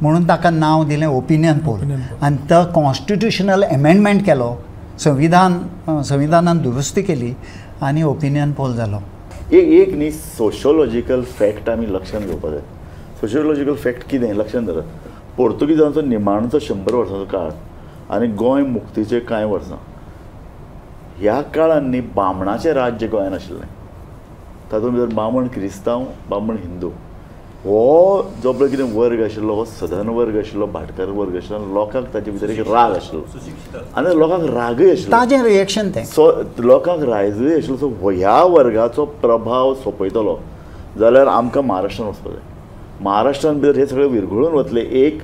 म्हणून ताका नांव दिलें ओपिनियन पोल. आनी तो कॉन्स्टिट्युशनल एमेंडमेंट केलो, संविधान संविधानान दुरुस्ती केली आनी ओपिनियन पोल जालो. एक न्ही सोशोलॉजिकल फॅक्ट आमी लक्षांत घेवपाक जाय. सोशोलॉजिकल फॅक्ट कितें लक्षांत धरात, पोर्तुगीजांचो निमाणचो 100 वर्सांचो काळ आनी गोंय मुक्तीचे कांय वर्सां, ह्या काळान न्ही बामणाचें राज्य गोंयान आशिल्लें. तातूंत भितर बामण क्रिस्तांव, बामण हिंदू, हो जो पळय कितें वर्ग आशिल्लो हो सधन वर्ग आशिल्लो, भाटकार वर्ग आशिल्लो, लोकांक ताचे भितर एक राग आशिल्लो आनी लोकांक रागय आशिल्लो, ताजें रिएक्शन तें. सो लोकांक रागय आशिल्लो. सो ह्या वर्गाचो प्रभाव सोंपयतलो जाल्यार आमकां महाराष्ट्रान वचपाक जाय. महाराष्ट्रान भितर हे सगळें विरघळून वतलें एक.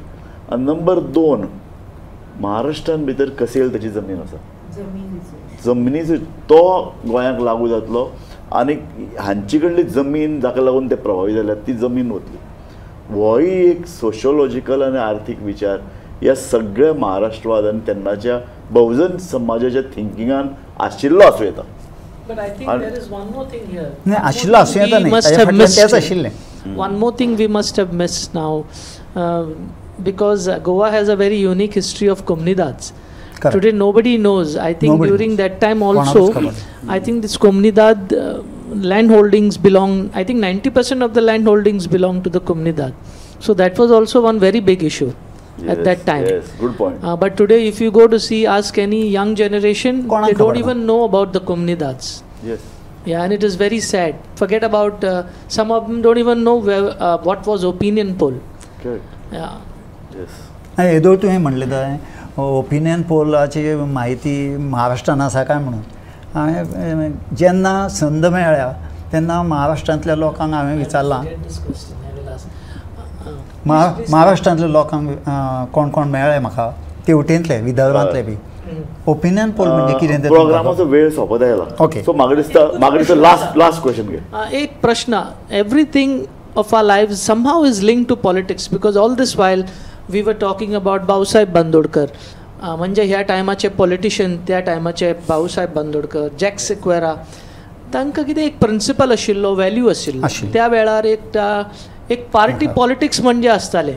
आनी नंबर 2, महाराष्ट्रान भितर कसेल ताची जमीन आसा, जमनीचो तो गोंयांक लागू जातलो आनी हांचे कडली जमीन जाका लागून ते प्रभावी जाल्यात ती जमीन वतली. होय एक सोशोलॉजिकल आनी आर्थीक विचार ह्या सगळ्या महाराष्ट्रवाद आनी तेन्नाच्या बहुजन समाजाच्या थिंकिंगान आशिल्लो आसूं येता. But I think there is one more thing here. आशिल्लो आसूं येता न्ही, ताच्या फाटल्यान तेंच आशिल्लें. One more thing we must have missed now, because Goa has a very unique history of Comunidades. Correct. Today nobody knows. I think nobody during knows. That time also, I think this Comunidad land holdings belong, I think 90% of the land holdings belong to the Comunidad. So that was also one very big issue. Yes, at that time. Yes, good point. But today if you go to see, ask any young generation, they don't even know about the Comunidades. Yes. Yeah, and it is very sad. Forget about, some of them don't even know where, what was opinion poll. Correct. Yeah. Yes. येदोळ तुवें म्हणलें तें opinion Pollachi म्हायती महाराष्ट्रान आसा काय म्हणून, हांवें जेन्ना संद मेळ्ळ्या तेन्ना महाराष्ट्रांतल्या लोकांक हांवें विचारलां, महाराष्ट्रांतल्या लोकांक कोण कोण मेळ्ळे म्हाका तेवटेंतले विदर्भांतले बी, ओपिनियन पोल म्हणजे कितें तें. प्रोग्रामाचो वेळ सोंपत आयला. ओके, सो म्हाका दिसता, म्हाका दिसता लास्ट क्वेश्चन घे. एक प्रश्न, everything of our life somehow is linked to politics, because all this while we were talking about Bhausaheb Bandodkar, म्हणजे ह्या टायमाचे पॉलिटिशियन, त्या टायमाचे भाऊसाहेब बांदोडकर, जॅक सिक्वेरा, तांकां कितें एक प्रिंसिपल आशिल्लो, व्हॅल्यू आशिल्लो. त्या वेळार एक एक पार्टी पॉलिटिक्स म्हणजे आसताले.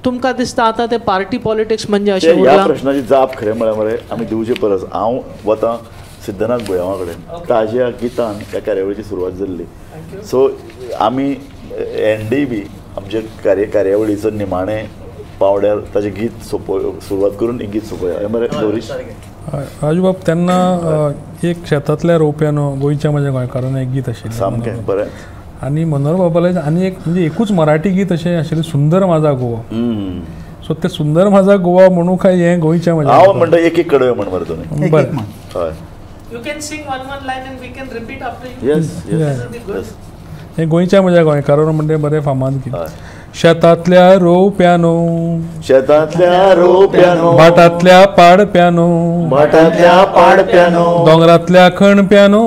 तुमकां दिसता आतां ते पार्टी पॉलिटिक्स म्हणजे अशें उरलां? ह्या प्रश्नाची जाप खरें म्हळ्यार मरे आमी दिवचे परस हांव वता सिद्धनाथ बुयांवा कडेन. ताज्या गितान ह्या कार्यावळीची सुरवात जाल्ली. सो आमी एन डी बी आमचे कार्यावळीचो निमाणे पावड्यार ताजें गीत सोंपो सुरवात करून एक गीत सोंपोया मरे गौरीश. राजूबाब तेन्ना एक शेतांतल्या रोवप्यानो गोंयच्या म्हज्या गोंयकारान एक गीत आशिल्लें सामकें बरें. आनी मनोहर बाबालें आनी एक म्हणजे एकूच मराठी गीत अशें आशिल्लें सुंदर माझा गोवा. सो तें सुंदर माझा गोवा म्हणू काय हें गोंयच्या म्हज्या हांव म्हणटा एक एक कडवे म्हण मरे तुमी. बरें हय. You can sing one one line and we can repeat after you. Yes yes. हें गोंयच्या म्हज्या गोंयकारान म्हणजे बरें फामाद गीत. शेतांतल्या रोवप्यानो, शेतांतल्या रोवप्यानो, भाटांतल्या पाडप्यानो, भाटांतल्या पाडप्यानो, दोंगरांतल्या खणप्यानो,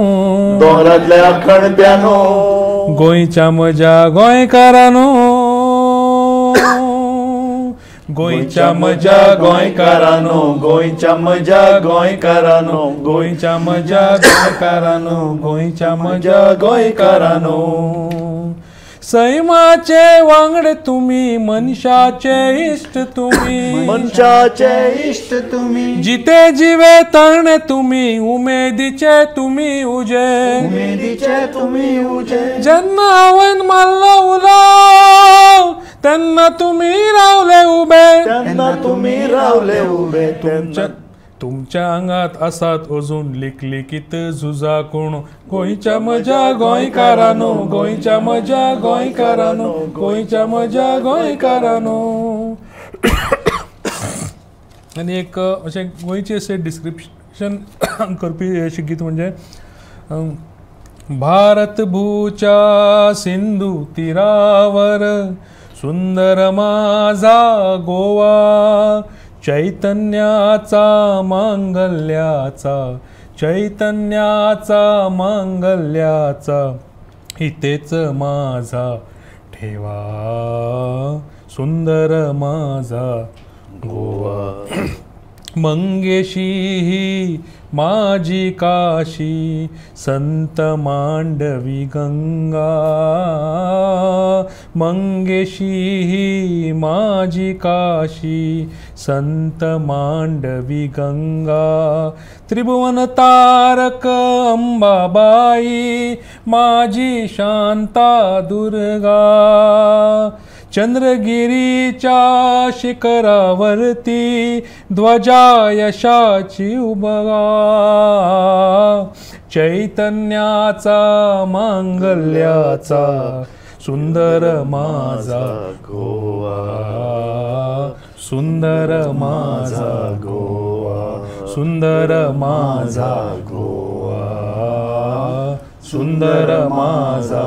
दोंगरांतल्या खणप्यानो, गोंयच्या म्हज्या गोंयकारानो, गोंयच्या म्हज्या गोंयकारानो, गोंयच्या म्हज्या गोंयकारानो, गोंयच्या म्हज्या गोंयकारानो, गोंयच्या म्हज्या गोंयकारानो. सैमाचे वांगडे तुमी, मनशाचे इश्ट तुमी, मनशाचे इश्ट तुमी, जिते जिवे तरणे तुमी, उमेदीचे तुमी उजे, उमेदीचे तुमी उजे. जेन्ना हांवें मारलो उलो तेन्ना तुमी रावले उबे, तेन्ना तुमी रावले उबे. तुमच्या आंगात आसात अजून लिकलिकीत झुजा कोण, गोंयच्या म्हज्या गोंयकारानो, गोंयच्या म्हज्या गोंयकारानो, गोंयच्या म्हज्या गोंयकारानो. आनी एक अशें गोंयचें अशें डिस्क्रिप्शन करपी अशें गीत म्हणजे भारत भूच्या सिंधू तीरावर सुंदर माझा गोवा, चैतन्याचा मांगल्याचा, चैतन्याचा मांगल्याचा इथेच माझा ठेवा, सुंदर माझा गोवा. मंगेशी ही माझी काशी, संत मांडवी गंगा, मंगेशी ही माझी काशी, संत मांडवी गंगा, त्रिभुवन तारक अंबाबाई, माझी शांता दुर्गा, चंद्रगिरीच्या शिखरावरती ध्वजा यशाची उभा, चैतन्याचा मांगल्याचा सुंदर माझा गोवा, सुंदर माझा गोवा, सुंदर माझा गोवा, सुंदर माझा